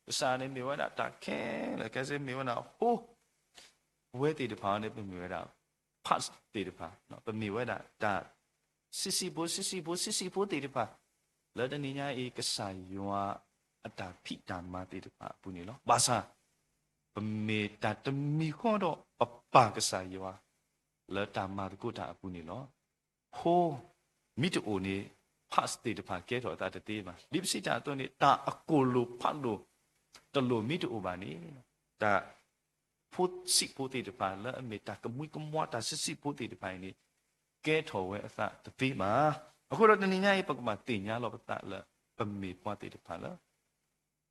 ကစၢ်န့ၣ်မ့ၢ်ဝဲဒၣ်တၢ်ခဲလၢာ်ခဲဆ့ မ့ၢ်ဝဲဒၣ် whole, ပဝဲသ့ၣ်တဖၣ်န့ၣ် ပမ့ၢ်ဝဲဒၣ် parts သ့ၣ်တဖၣ်, ပမ့ၢ်ဝဲဒၣ်တၢ် ဆံးဆံးဖိ ဆံးဆံးဖိ ဆံးဆံးဖိသ့ၣ်တဖၣ် လၢတနံၤညါအံၤ ကစၢ်ယွၤအတၢ်ဖံးတၢ်မၤသ့ၣ်တဖၣ်အပူၤန့ၣ်လီၤ. ဘၣ်ဆၣ် ပမ့ၢ်တၢ်တမံၤဃီဒီး ပပၢ်ကစၢ်ယွၤ လၢတၢ်မၤသကိးတၢ်အပူၤန့ၣ်လီၤ. whole မ့ၢ်တအိၣ်န့ၣ် parts သ့ၣ်တဖၣ်ကဲထီၣ်အသးတသ့ဘၣ်. ဒ်ပစံးတၢ်အသိးန့ၣ် တၢ်အကိၢ်လိာ်ဖးဒိၣ်တလိၣ်မ့ၢ်တအိၣ်ဘၣ်န့ၣ် တၢ် ဖိဆံးဖိသ့ၣ်တဖၣ် လၢအမ့ၢ်တၢ်ကမှံကမွါ တၢ်ဆံးဆံးဖိသ့ၣ်တဖၣ်အံၤန့ၣ် ကဲထီၣ်ဝဲအသးတသ့ဘၣ်. အဃိဒီးတနံၤညါအံၤ ပကဘၣ်သ့ၣ်ညါလီၤပသးလၢ ပမ့ၢ်ပှၤသ့ၣ်တဖၣ်လၢ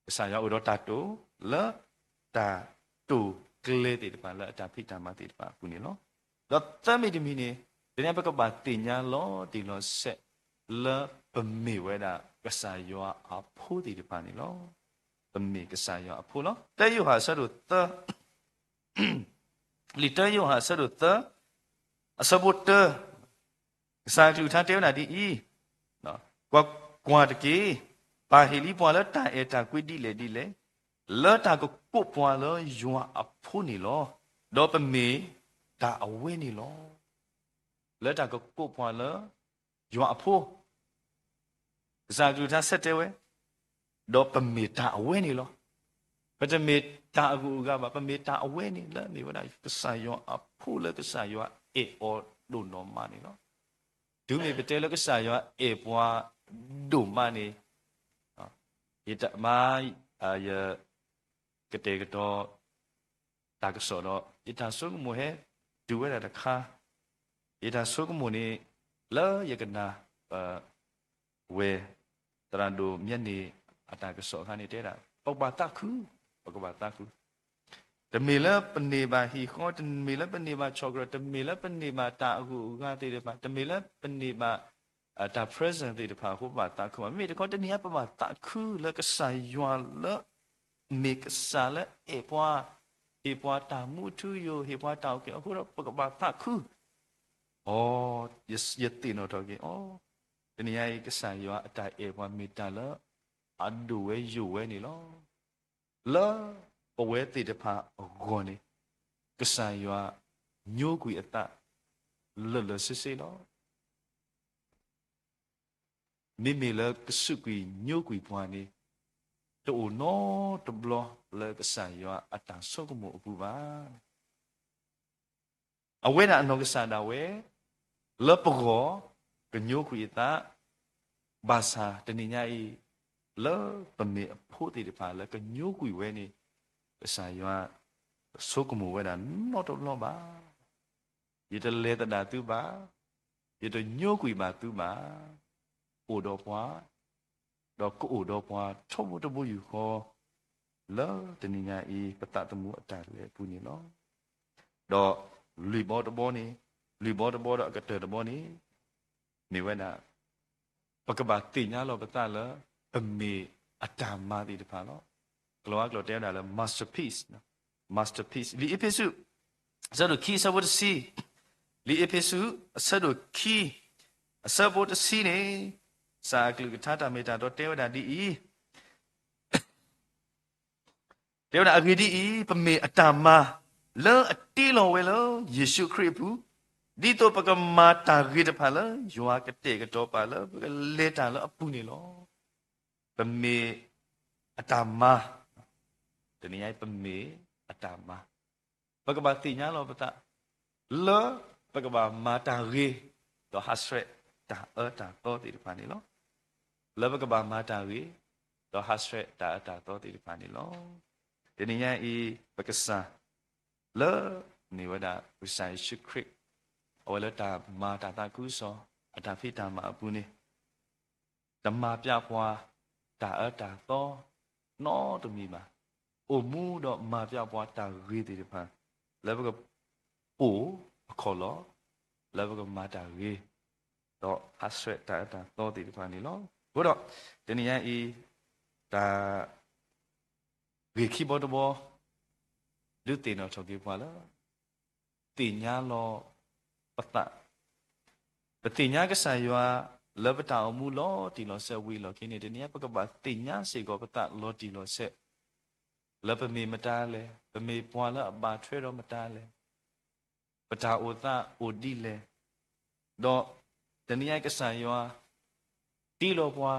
ကစၢ်ယွၤအိၣ်ဒီးတၢ်တိာ်လၢ တၢ် အတၢ်တိာ်ကျဲၤသ့ၣ်တဖၣ်လၢအတၢ်ဖံးတၢ်မၤသ့ၣ်တဖၣ်အပူၤန့ၣ်လီၤ. ဒီးသၢမံၤတမံၤန့ၣ် တနံၤအံၤပကဘၣ်သ့ၣ်ညါလီၤတံၢ်လီၤဆဲး လၢပမ့ၢ်ဝဲဒၣ်ကစၢ်ယွၤအဖိသ့ၣ်တဖၣ်န့ၣ်လီၤ. ပမ့ၢ်ကစၢ်ယွၤအဖိလီၤ. တၢယိၤဟၣ်အဆၢဒိၣ်သၢ လံာ်တၢယိၤဟၣ်အဆၢဒိၣ်သၢ အဆၢဖိတၢ, ကစၢ်အကလုၢ်ကထါတဲဝဲဒၣ်ဒ်အံၤ, ကွၢ်, ကွၢ်တက့ၢ်, ပၢ်ဟ့ၣ်လံပှၤလၢတၢ်အဲၣ်တၢ်ကွံဒ်လဲၣ်ဒ်လဲၣ်, လၢတၢ်ကကိးပှၤလၢယွၤအဖိန့ၣ်လီၤ. ဒီးပမ့ၢ်တၢ်အဝဲန့ၣ်လီၤ. လၢတၢ်ကကိးပှၤလၢယွၤအဖိ ကစၢ်အကလုၢ်ကထါဆၢတဲာ်ဝဲ, ဒီးပမ့ၢ်တၢ်အဝဲန့ၣ်လီၤ. ပတမ့ၢ်တၢ်အဂုၤအဂၤဘၣ်, ပမ့ၢ်တၢ်အဝဲန့ၣ်လၢမ့ၢ်ဝဲဒၣ်ကစၢ်ယွၤအဲၣ်အီၤဒိၣ်နီၢ်မးန့ၣ်လီၤ. တုၤမ့ၢ်ပတဲလၢကစၢ်ယွၤအဲၣ်ပှၤဒိၣ်မးန့ၣ်, ယတမၤ, ယကတဲာ်ကတီၤ တၢ်ကစီၣ်ဒီး ယတၢ်ဆိကမိၣ်ဟဲတုၤဝဲဒၣ်တခါ, ယတၢ်ဆိကမိၣ်န့ၣ် လၢယကနၣ် ဝဲၢ် သရၣ်ဒိၣ်မၠဲန့ၣ် အတၢ်ကစီၣ်အခါန့ၣ်တဲဒၣ် ပကဘၣ်သးခု, ပကဘၣ်သးခု, တမ့ၢ်လၢပန့ၢ်ဘၣ်ဟံၣ်ဃီ, တမ့ၢ်လၢပန့ၢ်ဘၣ်ဆီၣ်ကရၢၢ်, တမ့ၢ်လၢပန့ၢ်ဘၣ်တၢ်အဂုၤအဂၤသ့ၣ်တဖၣ်, တမ့ၢ်လၢပန့ၢ်ဘၣ် တၢ် present သ့ၣ်တဖၣ်အဃိ ပဘၣ်သးခုဘၣ်. မ့မ့ၢ်တခီ တနံၤအံၤပဘၣ်သးခုလၢကစၢ်ယွၤလၢ မ့ၢ်ကစၢ်လၢအဲၣ်ပှၤ, ဟ့ၣ်ပှၤတၢ်မူထူယိာ်, ဟ့ၣ်ပှၤတၢ်အုၣ်က့ၤအဃိဒီး ပကဘၣ်သးခု. အိ, ယသ့ၣ်နီၣ်ထီၣ်က့ၤ, အိ, တနံၤအံၤ ကစၢ်ယွၤအတၢ်အဲၣ်ပှၤမ့ၢ်တၢ်လၢအဒိၣ်ဝဲယိာ်ဝဲန့ၣ်လီၤ. လၢပဝဲသ့ၣ်တဖၣ်အဂီၢ်န့ၣ် ကစၢ်ယွၤညိကွံာ်အသး လၢာ်လၢာ်ဆ့ဆ့လီၤ. မ့မ့ၢ်လၢကစူးကွံာ်ညိကွံာ်ပှၤန့ၣ် တအိၣ်နီတဘျီလၢကစၢ်ယွၤအတၢ်ဆိကမိၣ်အပူၤဘၣ်. အဝဲဒၣ်အနီၢ်ကစၢ်ဒၣ်ဝဲ လၢပဂီၢ် ကညိကွံာ်အသး, ဘၣ်ဆၣ်တနံၤညါအံၤ လၢပမ့ၢ်အဖိသ့ၣ်တဖၣ်လၢကညိကွံာ်ဝဲန့ၣ် ကစၢ်ယွၤဆိကမိၣ်ဝဲဒၣ်နီတဘျီဘၣ်. ယတလဲၤသဒၣ်သုဘၣ်, ယတညိကွံာ်ဘၣ်သုဘၣ်, အိၣ်ဒီးပှၤ, ဒီးကအိၣ်ဒီးပှၤထီဘိတဘိယူၢ်ဃီ လၢတနံၤညါအံၤ ပသးသမူအတၢ်လဲၤအပူၤန့ၣ်လီၤ. ဒီးလွံၢ်ဘီတဘီန့ၣ်, လွံၢ်ဘီတဘီဒီးအကတၢၢ်တဘီန့ၣ် မ့ၢ်ဝဲဒၣ် ပကဘၣ်သ့ၣ်ညါလီၤပသးလၢ ပမ့ၢ်အတၢ်မၤသ့ၣ်တဖၣ်လီၤ. ကလံးဝါကျိာ်တဲဝဲဒၣ်လၢ masterpiece, masterpiece လံာ်အ့းဖ့းစူး အဆၢဒိၣ်ခံ အဆၢဖိတဆံ, လံာ်အ့းဖ့းစူး အဆၢဒိၣ်ခံ အဆၢဖိတဆံန့ၣ် ကစၢ်အကလုၢ်ကထါတၢ်မ့ၢ်တၢ်တီတဲဝဲဒၣ်ဒ်အံၤ, တဲဝဲဒၣ်အဂ့ၢ်ဒ်အံၤ, ပမ့ၢ်အတၢ်မၤ လၢအတ့လီၤဝဲလၢယ့ၣ်ၡူးခရံာ်အပူၤ, ဒ်သိးပကမၤတၢ်ဂ့ၤတဖၣ်လၢယွၤကတဲာ်ကတီၤပာ်လၢပကလဲၤတၢ်လၢအပူၤန့ၣ်လီၤ. ပမ့ၢ်အတၢ်မၤ, တနံၤညါအံၤ ပမ့ၢ်အတၢ်မၤ ပကဘၣ်သ့ၣ်ညါလီၤပသး လၢပကဘၣ်မၤတၢ်ဂ့ၤ ဒီးဟးဆှဲးတၢ်အၢတၢ်သီသ့ၣ်တဖၣ်န့ၣ်လီၤ. လၢပကဘၣ်မၤတၢ်ဂ့ၤ ဒီးဟးဆှဲးတၢ်အၢတၢ်သီသ့ၣ်တဖၣ်န့ၣ်လီၤ. တနံၤညါအံၤ ပကစၢ် လၢမ့ၢ်ဝဲဒၣ် ကစၢ်ယ့ၣ်ၡူးခရံာ် အဝဲလၢတၢ်မၤတၢ်သးခုကစီၣ် အတၢ်ဖံးတၢ်မၤအပူၤန့ၣ် တမၤပျးပှၤ တၢ်အၢတၢ်သီ နီတမံၤဘၣ်. အိၣ်မူဒီးမၤပျးပှၤတၢ်ဂ့ၤသ့ၣ်တဖၣ် လၢပကပိာ်အခီၣ်လီၢ် လၢပကမၤတၢ်ဂ့ၤ ဒီးဟးဆှဲးတၢ်အၢတၢ်သီသ့ၣ်တဖၣ်န့ၣ်လီၤ. အဃိဒီး တနံၤညါအံၤ တၢ် ဂ့ၢ်ခံဘီတဘီ ဒုးသ့ၣ်နီၣ်ထီၣ်က့ၤပှၤလၢ သ့ၣ်ညါလီၤပသး, ပသ့ၣ်ညါကစၢ်ယွၤ လၢပတၢ်အိၣ်မူလီၤတံၢ်လီၤဆဲးဝံၤအလီၢ်ခံန့ၣ် တနံၤညါပကဘၣ်သ့ၣ်ညါစ့ၢ်ကီးပသးလီၤတံၢ်လီၤဆဲး လၢပမ့ၢ်မတၤလဲၣ်, ပမ့ၢ်ပှၤလၢအဘၣ်ထွဲဒီးမတၤလဲၣ် ပတၢ်အိၣ်သးအိၣ်ဒ်လဲၣ်, ဒီးတနံၤညါကစၢ်ယွၤ တ့လီၤပှၤ,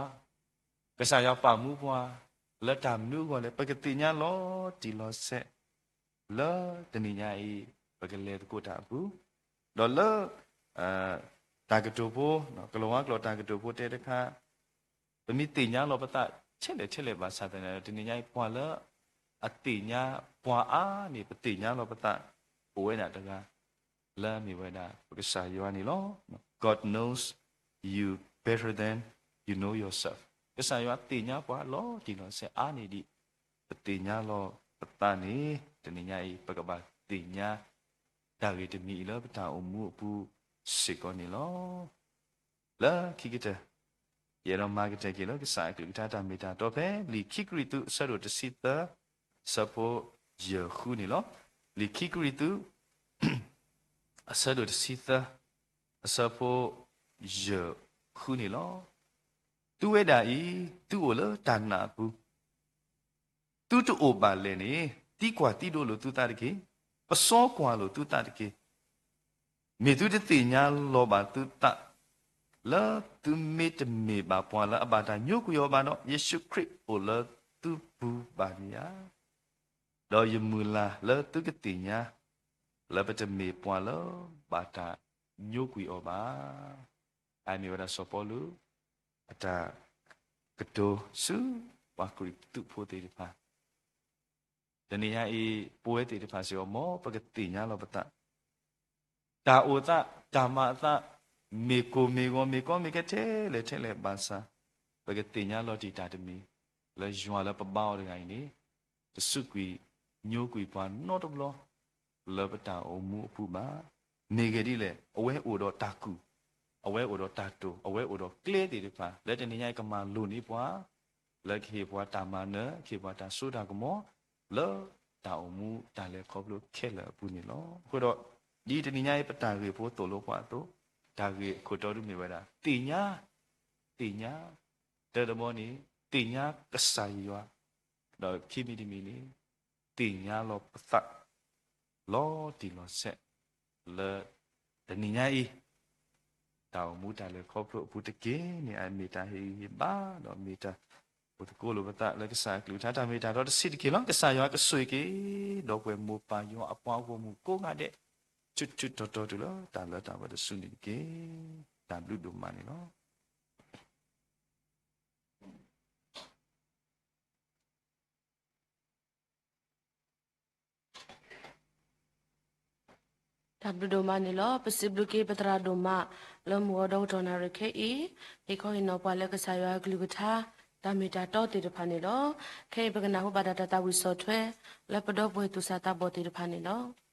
ကစၢ်ယွၤပာ်မူပှၤ လၢတၢ်မနုၤအဂီၢ်လဲၣ်, ပကသ့ၣ်ညါလီၤတံၢ်လီၤဆဲး လၢတနံၤညါအံၤ ပကလဲၤသကိးတၢ်အပူၤ, ဒီးလၢ တၢ်ကတိၤဖိ, ကလံးဝါကျိာ်တၢ်ကတိၤဖိတဲတခါ ပမ့ၢ်သ့ၣ်ညါလီၤပသး ထဲလဲၣ်ထဲလဲၣ်ဘၣ်ဆၣ်သနာ်က့ တနံၤညါအံၤ ပှၤလၢအသ့ၣ်ညါပှၤအါန့ၢ် ပသ့ၣ်ညါလီၤပသး အိၣ်ဝဲဒၣ်တဂၤ လၢအမ့ၢ်ဝဲဒၣ်ပကစၢ်ယွၤန့ၣ်လီၤ. God knows you better than you know yourself. ကစၢ်ယွၤသ့ၣ်ညါပှၤလီၤတံၢ်လီၤဆဲးအါန့ၢ်ဒံး ပသ့ၣ်ညါလီၤပသးန့ၣ် တနံၤညါအံၤ ပကဘၣ်သ့ၣ်ညါ တၢ်ဂ့ၢ်တမံၤအံၤလၢပတၢ်အိၣ်မူအပူၤစ့ၢ်ကီးန့ၣ်လီၤ. လၢခံကတၢၢ် ယအဲၣ်ဒိးမၤကတၢၢ်က့ၤလၢကစၢ်အကလုၢ်ကထါတၢ်မ့ၢ်တၢ်တီဖဲ လံာ်ခံကရံၣ်သူး အဆၢဒိၣ်တဆံသၢ အဆၢဖိယဲၢ်ဃုန့ၣ်လီၤ. လံာ်ခံကရံၣ်သူး အဆၢဒိၣ်တဆံသၢ အဆၢဖိယဲၢ်ဃုန့ၣ်လီၤ. သုဝဲဒၣ်အံၤ သုအိၣ်လၢတၢ်နာ်အပူၤ သုတအိၣ်ဘၣ်လဲၣ်န့ၣ် သံကွၢ်သံဒိးလိာ်သုသးတက့ၢ်. ပစီကွၢ်လိာ်သုသးတက့ၢ်. မ့ၢ်သုတသ့ၣ်ညါလီၤဘၣ်သုသး လၢသုမ့ၢ်တမ့ၢ်ဘၣ်ပှၤလၢအဘၣ်တၢ်ညိကွံာ်အီၤဘၣ်ဒီး ယ့ၣ်ၡူးခရံာ်အိၣ်လၢသုပူၤဘၣ်န့ၣ်ဧါ. ဒီးယမုၢ်လၢ်လၢသုကသ့ၣ်ညါ လၢပတမ့ၢ်ပှၤလၢဘၣ်တၢ်ညိကွံာ်အီၤဘၣ်. အမ့ၢ်ဝဲဒၣ်စီၤပီလူး အတၢ်ကတိၤဆူ ပှၤကရံၣ်သူးဖိသ့ၣ်တဖၣ် တနံၤညါအံၤ ပဝဲသ့ၣ်တဖၣ်စ့ၢ်ကီး မ်ပကသ့ၣ်ညါလီၤပသး တၢ်အိၣ်သး တၢ်မၤအသး မ့ၢ်ကိၢ်မ့ၢ်ဂီၤ မ့ၢ်ကီမ့ၢ်ခဲထဲလဲၣ်ထဲလဲၣ်ဘၣ်ဆၣ် ပကသ့ၣ်ညါလီၤတံၢ်တၢ်တမံၤ လၢယွၤလၢပဘါအီၤတဂၤအံၤန့ၣ် တစူးကွံာ်ညိကွံာ်ပှၤနီတဘျီ လၢပတၢ်အိၣ်မူအပူၤဘၣ်. မ့ၢ်ဂ့ၢ်ဒ်လဲၣ် အဝဲအိၣ်ဒီးတၢ်ကူၣ် အဝဲအိၣ်ဒီးတၢ်တိာ် အဝဲအိၣ်ဒီးကျဲသ့ၣ်တဖၣ် လၢတနံၤညါအံၤကမၤလိန့ၢ်ပှၤ လၢကဟ့ၣ်ပှၤတၢ်မၤနၢၤ ကဟ့ၣ်ပှၤတၢ်စိတၢ်ကမီၤ လၢတၢ်အိၣ်မူတၢ်လဲၤခီဖျိခဲလၢာ်အပူၤန့ၣ်လီၤ. အဃိဒီး ဒ်တနံၤညါအံၤ ပတၢ်ဂ့ၢ်ဖိသိၣ်လိပှၤအသိး တၢ်ဂ့ၢ်အခိၣ်တီဒုးမ့ၢ်ဝဲဒၣ် သ့ၣ်ညါ သ့ၣ်ညါ တၢတဘီန့ၣ် သ့ၣ်ညါကစၢ်ယွၤ ဒီးခံမံၤတမံၤန့ၣ် သ့ၣ်ညါလီၤပသး လီၤတံၢ်လီၤဆဲး လၢတနံၤညါအံၤ တၢ်အိၣ်မူတၢ်လဲၤခီဖျိအပူၤတက့ၢ်န့ၣ် အမ့ၢ်တၢ်ဟ့ၣ်ဂံၢ်ဟ့ၣ်ဘါ ဒီးမ့ၢ်တၢ်အိၣ်သကိးလိာ်ပသးလၢကစၢ်အကလုၢ်ကထါတၢ်မ့ၢ်တၢ်တီတဆံးတက့ၢ်လီၤ. ကစၢ်ယွၤကဆိၣ်ဂ့ၤက့ၤ ဒီပုၢ်ဝဲၢ်မိၢ်ပၢ်ယွၤအပှၤဂီၢ်မုၢ်ကိးဂၤဒဲး ဆူၣ်ဆူၣ်တီတီတုၤလၢတၢ်လၢတၢ်ပှဲၤတစုန့ၣ်တက့ၢ်. တၢ်ဘျုးဒိၣ်မးန့ၣ်လီၤ. တၢ်ဘျုးဒိၣ်မးန့ၣ်လီၤ. ပစံးဘျုးက့ၤပသရၣ်ဒိၣ်မး လၢမုၢ်ဂီၤဒီကတီၢ်နၣ်ရံၣ်ခဲအံၤ ဟ့ၣ်ခီဟ့ၣ်နီၤပှၤလၢကစၢ်ယွၤအကလုၢ်ကထါ တၢ်မ့ၢ်တၢ်တီသ့ၣ်တဖၣ်န့ၣ်လီၤ. ခဲအံၤပကနၢ်ဟူဘၣ်ဒၣ်တၢ်သးဝံၣ်ဆီၣ်ထွဲ လၢပဒီပုၢ်ဝဲၢ်သူၣ်စၢ်သးဘီၣ်သ့ၣ်တဖၣ်န့ၣ်လီၤ.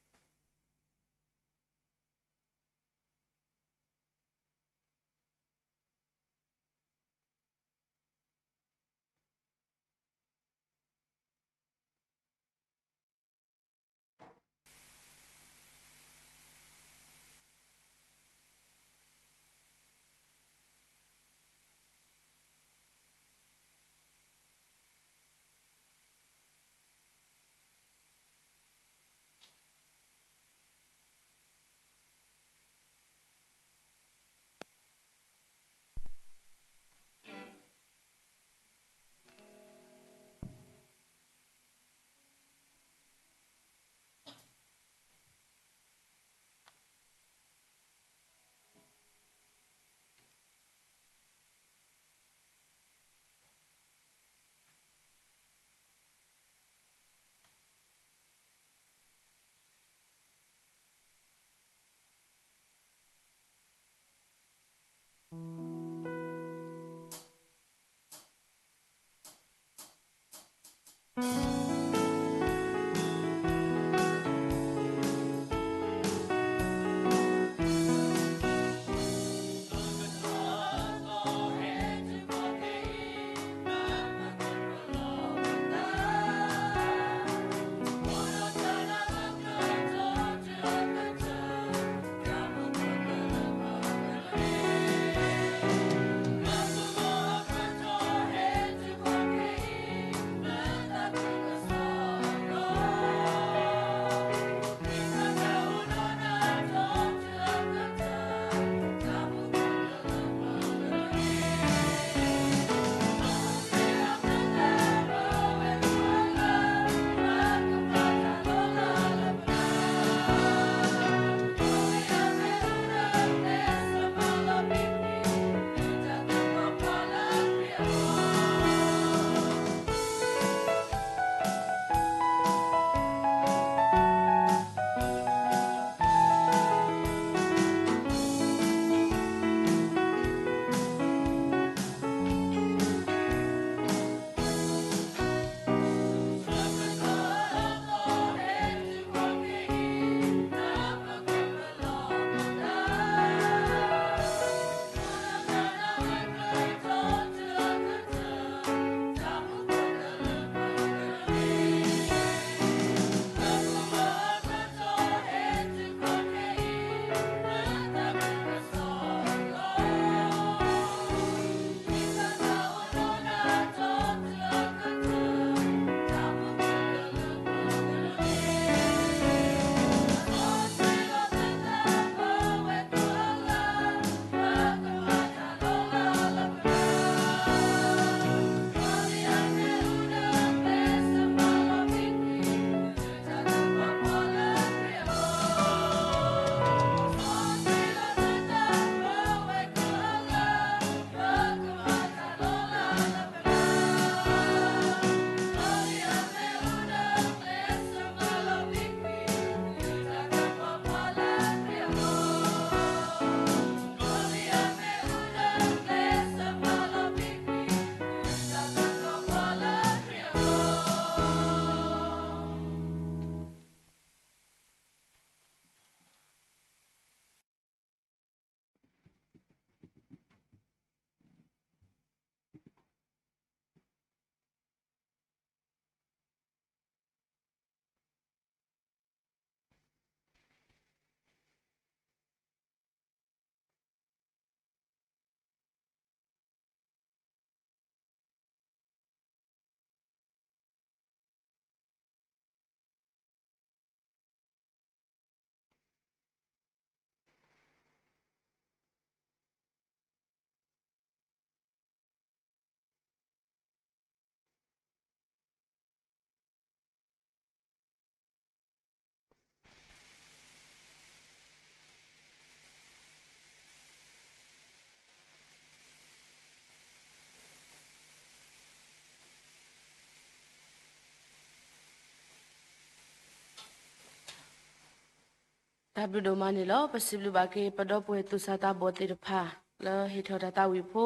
တၢ်ဘျုးဒိၣ်မးန့ၣ်လီၤ. ပစံးဘျုးဘၣ်က့ၤ ပဒီပုၢ်ဝဲၢ်သူၣ်စၢ်သးဘီၣ်သ့ၣ်တဖၣ် လၢဟ့ၣ်ထီၣ်တၢ်သးဝံၣ်ဖိ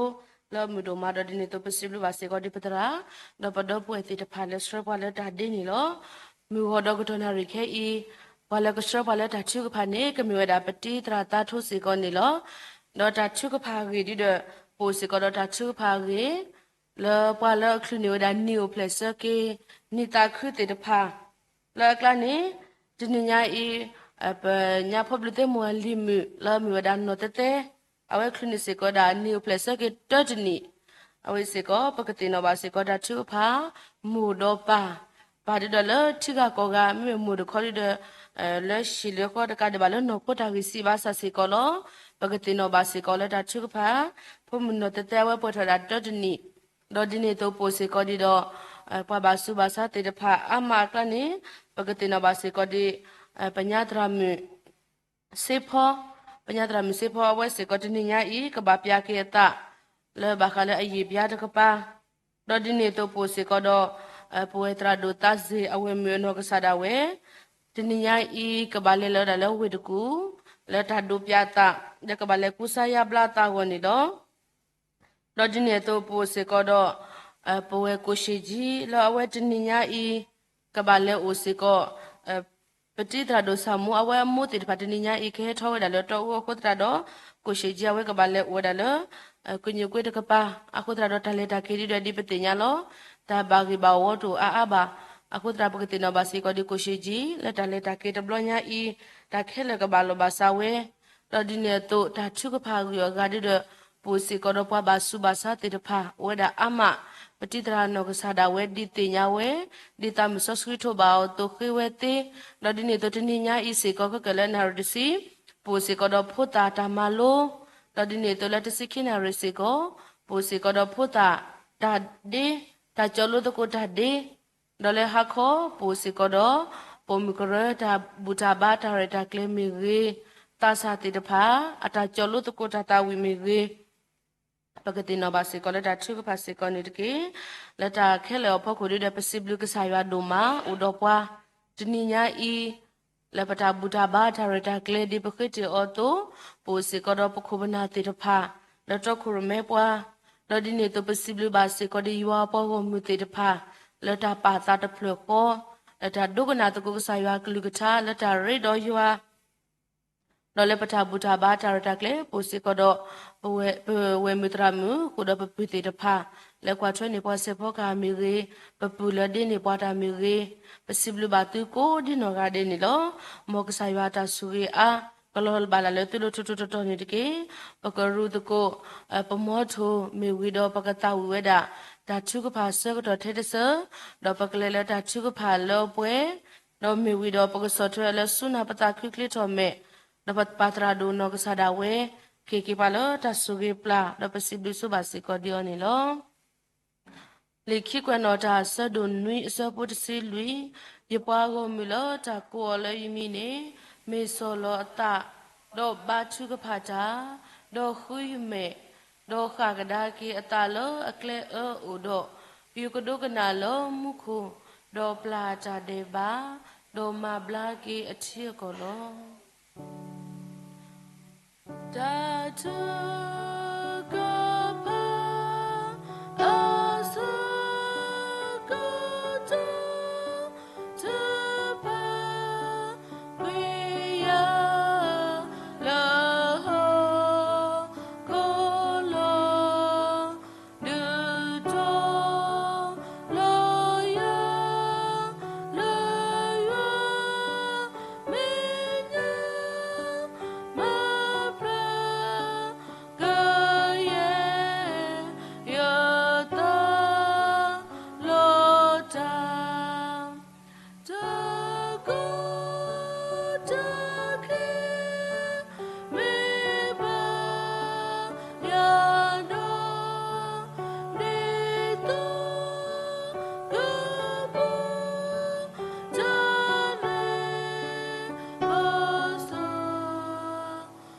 လၢအမုာ်ဒိၣ်မး ဒီးဒ်န့ၣ်အသိး ပစံးဘျုးဘၣ်စ့ၢ်ကီးဒ်ပသရၣ် ဒီးပဒီပုၢ်ဝဲၢ်သ့ၣ်တဖၣ်လၢဆှၢပှၤလၢတၢ်ဒ့န့ၣ်လီၤ. မုၢ်ဂီၤဒီးကတီၢ်နၣ်ရံၣ်ခဲအံၤ ပှၤလၢကဆှၢပှၤလၢတၢ်ထုကဖၣ်န့ၣ် ကမ့ၢ်ဝဲဒၣ်ပတံၤသရၣ်သးထိစ့ၢ်ကီးန့ၣ်လီၤ. ဒီးတၢ်ထုကဖၣ်အဂ့ၢ်ဒ်ဒီး ပအိၣ်စ့ၢ်ကီးဒီးတၢ်ထုကဖၣ်အဂ့ၢ် လၢပှၤလၢအချုးန့ၢ်ဝဲဒၣ်နံၣ်အိၣ်ဖျဲၣ်ဆၢက့ၤ နံၣ်သးခုသ့ၣ်တဖၣ် လၢအကျါန့ၣ် တနံၤညါအံၤ ပညါဖီဘျုးသ့ၣ်မုၢ်အလံၤမုၣ် လၢအမ့ၢ်ဝဲဒၣ်နီၢ်သဲသဲ အဝဲချုးန့ၢ်စ့ၢ်ကီးဒၣ်နံၣ်အိၣ်ဖျဲၣ်ဆၢက့ၤတၢတနံၣ်, အဝဲစ့ၢ်ကီး ပကသ့ၣ်နီၣ်ဘၣ်စ့ၢ်ကီးတၢ်ထုကဖၣ် မိၢ်ဒီးပၢ်, ပၢ်ဒ်ဒီးလၢထံဂၤကီၢ်ဂၤ မ့မ့ၢ်မိၢ်တခီဒ်ဒီး လၢဟံၣ်လၢဃီတကးဒံးဘၣ်လၢနီၢ်ခိတၢ်ဂံၢ်စၢ်ဘါစၢ်စ့ၢ်ကီးလီၤ. ပကသ့ၣ်နီၣ်ဘၣ်စ့ၢ်ကီးလၢတၢ်ထုကဖၣ် ဖိမုၣ်နီၢ်သဲသဲအဝဲပှဲၤထီၣ်ဒၣ်တၢတနံၣ်, ဒီးဒ်န့ၣ်အသိးပအိၣ်စ့ၢ်ကီးဒ်ဒီး ပှၤဘၣ်ဆူးဘၣ်ဆါသ့ၣ်တဖၣ်အါမးအကျါန့ၣ် ပကသ့ၣ်နီၣ်ဘၣ်စ့ၢ်ကီးဒ် ပညါသရၣ်မုၣ်စ့ဖီ, ပညါသရၣ်မုၣ်စ့ဖီအဝဲစ့ၢ်ကီးတနံၤညါအံၤ ကဘၣ်ပျၢ်က့ၤအသး လၢဘၣ်ဃးလၢအယံာ်ပျၢ်တကပၤ, ဒီးဒ်န့ၣ်အသိးပအိၣ်စ့ၢ်ကီးဒီး ပဝဲသရၣ်ဒိၣ်သးစ့ၢ်အဝဲၢ်မုၣ်အနီၢ်ကစၢ်ဒၣ်ဝဲ တနံၤညါအံၤ ကဘၣ်လဲၤလီၤဝဲဒၣ်လၢဝ့ၢ်တကူၣ် လၢတၢ်ဒိးပျၢ်အသး ဒီးကဘၣ်လဲၤကူစါယါဘျါအသးအဂီၢ်န့ၣ်လီၤ. ဒီးဒ်န့ၣ်အသိးပအိၣ်စ့ၢ်ကီးဒီး ပဝဲကိၣ်ရှ့ၣ်ကၠံ လၢအဝဲတနံၤညါအံၤ ကဘၣ်လဲၤအိၣ်စ့ၢ်ကီး ပတံၤသရၣ်ဒိၣ်ဆၣ်မူအဝဲအမိၢ်သ့ၣ်တဖၣ်တနံၤညါအံၤ ကဟဲထီၣ်ဝဲဒၣ်လၢတီအူအဃိသတးဒီး ကိၣ်ရှ့ၣ်ကၠံအဝဲကဘၣ်လဲၤအိၣ်ဝဲဒၣ်လၢ ကညူၣ်ကွ့တကပၤ အဃိသတးဒီးတၢ်လဲၤတၢ်က့ၤဒ်ဒီးဒ်ပသ့ၣ်ညါလီၤ. တၢ်ဘၣ်ဂံၢ်ဘၣ်ဝီတအိၣ်အါအါဘၣ်. အဃိသတးပကသ့ၣ်နီၣ်ဘၣ်စ့ၢ်ကီးဒ်ကိၣ်ရှ့ၣ်ကၠံ လၢတၢ်လဲၤတၢ်က့ၤတဘျီညါအံၤ တၢ်ခဲလၢာ်ကဘၣ်လိာ်ဘၣ်စးဝဲ ဒီးဒ်န့ၣ်အသိး တၢ်ထုကဖၣ်အဂုၤအဂၤဒ်ဒီး ပအိၣ်စ့ၢ်ကီးဒီးပှၤဘၣ်ဆူးဘၣ်ဆါသ့ၣ်တဖၣ် အိၣ်ဝဲဒၣ်အါမး, ပတံၤသရၣ်နီၢ်ကစၢ်ဒၣ်ဝဲဒ်သ့ၣ်ညါဝဲ, ဒ်သးမုၢ်စီဆှံထိးဘၣ်အီၤအသိးဃ့ဝဲသ့, ဒီးဒ်န့ၣ်အသိးတနံၤညါအံၤစ့ၢ်ကီးခဲကၢၣ်လၢနၣ်ရံၣ်တဆံ, ပအိၣ်စ့ၢ်ကီးဒီးဖိသၣ်တၢ်မၤလိ, ဒီးဒ်န့ၣ်အသိးလၢတဆံခံနၣ်ရံၣ်စ့ၢ်ကီး, ပအိၣ်စ့ၢ်ကီးဒီးဖိသၣ်တၢ်ဒ့, တၢ်ကၠီလိသကိးတၢ်ဒ့ ဒီးလၢဟါခီ ပအိၣ်စ့ၢ်ကီးဒီး ပိာ်မုၣ်ကရၢတၢ်ဘူၣ်တၢ်ဘါတၢ်ရဲၣ်တၢ်ကျဲၤမ့ၢ်ဂ့ၤ, သးစၢ်သ့ၣ်တဖၣ် အတၢ်ကၠီလိသကိးတၢ်သးဝံၣ်မ့ၢ်ဂ့ၤ, ပကသ့ၣ်နီၣ်ဘၣ်စ့ၢ်ကီးလၢတၢ်ထုကဖၣ်စ့ၢ်ကီးန့ၣ်တက့ၢ်. လၢတၢ်ခဲလၢာ်အဖီခိၣ်ဒ်ဒီး ပစံးဘျုးကစၢ်ယွၤဒိၣ်မး အိၣ်ဒီးပှၤ တနံၤညါအံၤ လၢပတၢ်ဘူၣ်တၢ်ဘါတၢ်ရဲၣ်တၢ်ကျဲၤဒ်ပဃ့တ့ၢ်အီၤအသိး, ပအိၣ်စ့ၢ်ကီးဒီးပခိၣ်ပနၢ်သ့ၣ်တဖၣ် လၢတီခိၣ်ရိၣ်မဲပှၤ, ဒီးဒ်န့ၣ်အသိးပစံးဘျုးဘၣ်စ့ၢ်ကီးဒ်ယွၤအပှၤဂီၢ်မုၢ်သ့ၣ်တဖၣ် လၢတၢ်ပာ်သးတဖျၢၣ်ဃီ, လၢတၢ်ဒိကနၣ်သကိးကစၢ်ယွၤကလုၢ်ကထါ လၢတၢ်ရ့ဒီးယွၤ ဒီးလၢပတၢ်ဘူၣ်တၢ်ဘါတၢ်ရဲၣ်တၢ်ကျဲၤ ပအိၣ်စ့ၢ်ကီးဒီး ပဝဲ ပဝဲၢ်မုၣ်သရၣ်မုၣ် ဃုာ်ဒီးပပုၢ်သ့ၣ်တဖၣ် လၢကွၢ်ထွဲန့ၢ်ပှၤစဲးဖီကဟၣ်မ့ၢ်ဂ့ၤ, ပပုၢ်လၢဒ့န့ၢ်ပှၤတၢ်မ့ၢ်ဂ့ၤ, ပစံးဘျုးဘၣ်သုကိးဒ်နီၢ်ဂၤဒဲးန့ၣ်လီၤ. မ်ကစၢ်ယွၤအတၢ်ဆိၣ်ဂ့ၤအါ ကလီၤဘၣ်ဒၣ်လၢသုလိၤထူးထူးတီၤတီၤန့ၣ်တက့ၢ်. ပကရူၢ်သကိး ပမီထိၣ်မ့ၢ်ဝံၤဒီး ပကသးဝံၣ်ဝဲဒၣ် တၢ်ထုကဖၣ်ဆၢကတီၢ်ထဲတဆၢ, ဒီးပကလဲၤလၢတၢ်ထုကဖၣ်လၢအပှဲၤ ဒီးမ့ၢ်ဝံၤဒီးပကဆီၣ်ထွဲလၢဆူနၢ်ပသးခုချ့ထီၣ်မဲာ်, ဒီးပပၢ်သရၣ်ဒိၣ်နီၢ်ကစၢ်ဒၣ်ဝဲ ကဟ့ၣ်က့ၤပှၤလၢတၢ်ဆိၣ်ဂ့ၤပျၢ် ဒီးပစံးဘျုးဆိဘၣ်စ့ၢ်ကီးဒ်အီၤန့ၣ်လီၤ. လံာ်ခံကွဲးနီၣ်တၢ် အဆၢဒိၣ်နွံ အဆၢဖိတဆံလွံၢ်, ယပှၤဂီၢ်မုၢ်လၢတၢ်ကိးအီၤလၢယမံၤန့ၣ် မ့ၢ်ဆီၣ်လီၤအသး, ဒီးဘါထုကဖၣ်တၢ်, ဒီးဃုယမဲာ်, ဒီးဃၣ်ကဒါက့ၤအသးလၢအကျဲအၢအိၣ်ဒီး, ယကဒိကနၣ်လၢမူခိၣ်, ဒီးပျၢ်တၢ်ဒဲးဘး, ဒီးမၤဘျါက့ၤအထံအကီၢ်လီၤ. တၢ်ထုကဖၣ်အဆၢကတီၢ် တဖၣ်ကွံာ်ယၤလၢဟီၣ်ခိၣ်လီၤ. ဒုးတီၤလီၤယၤ လၢယွၤမဲာ်ညါ မၤပြၢက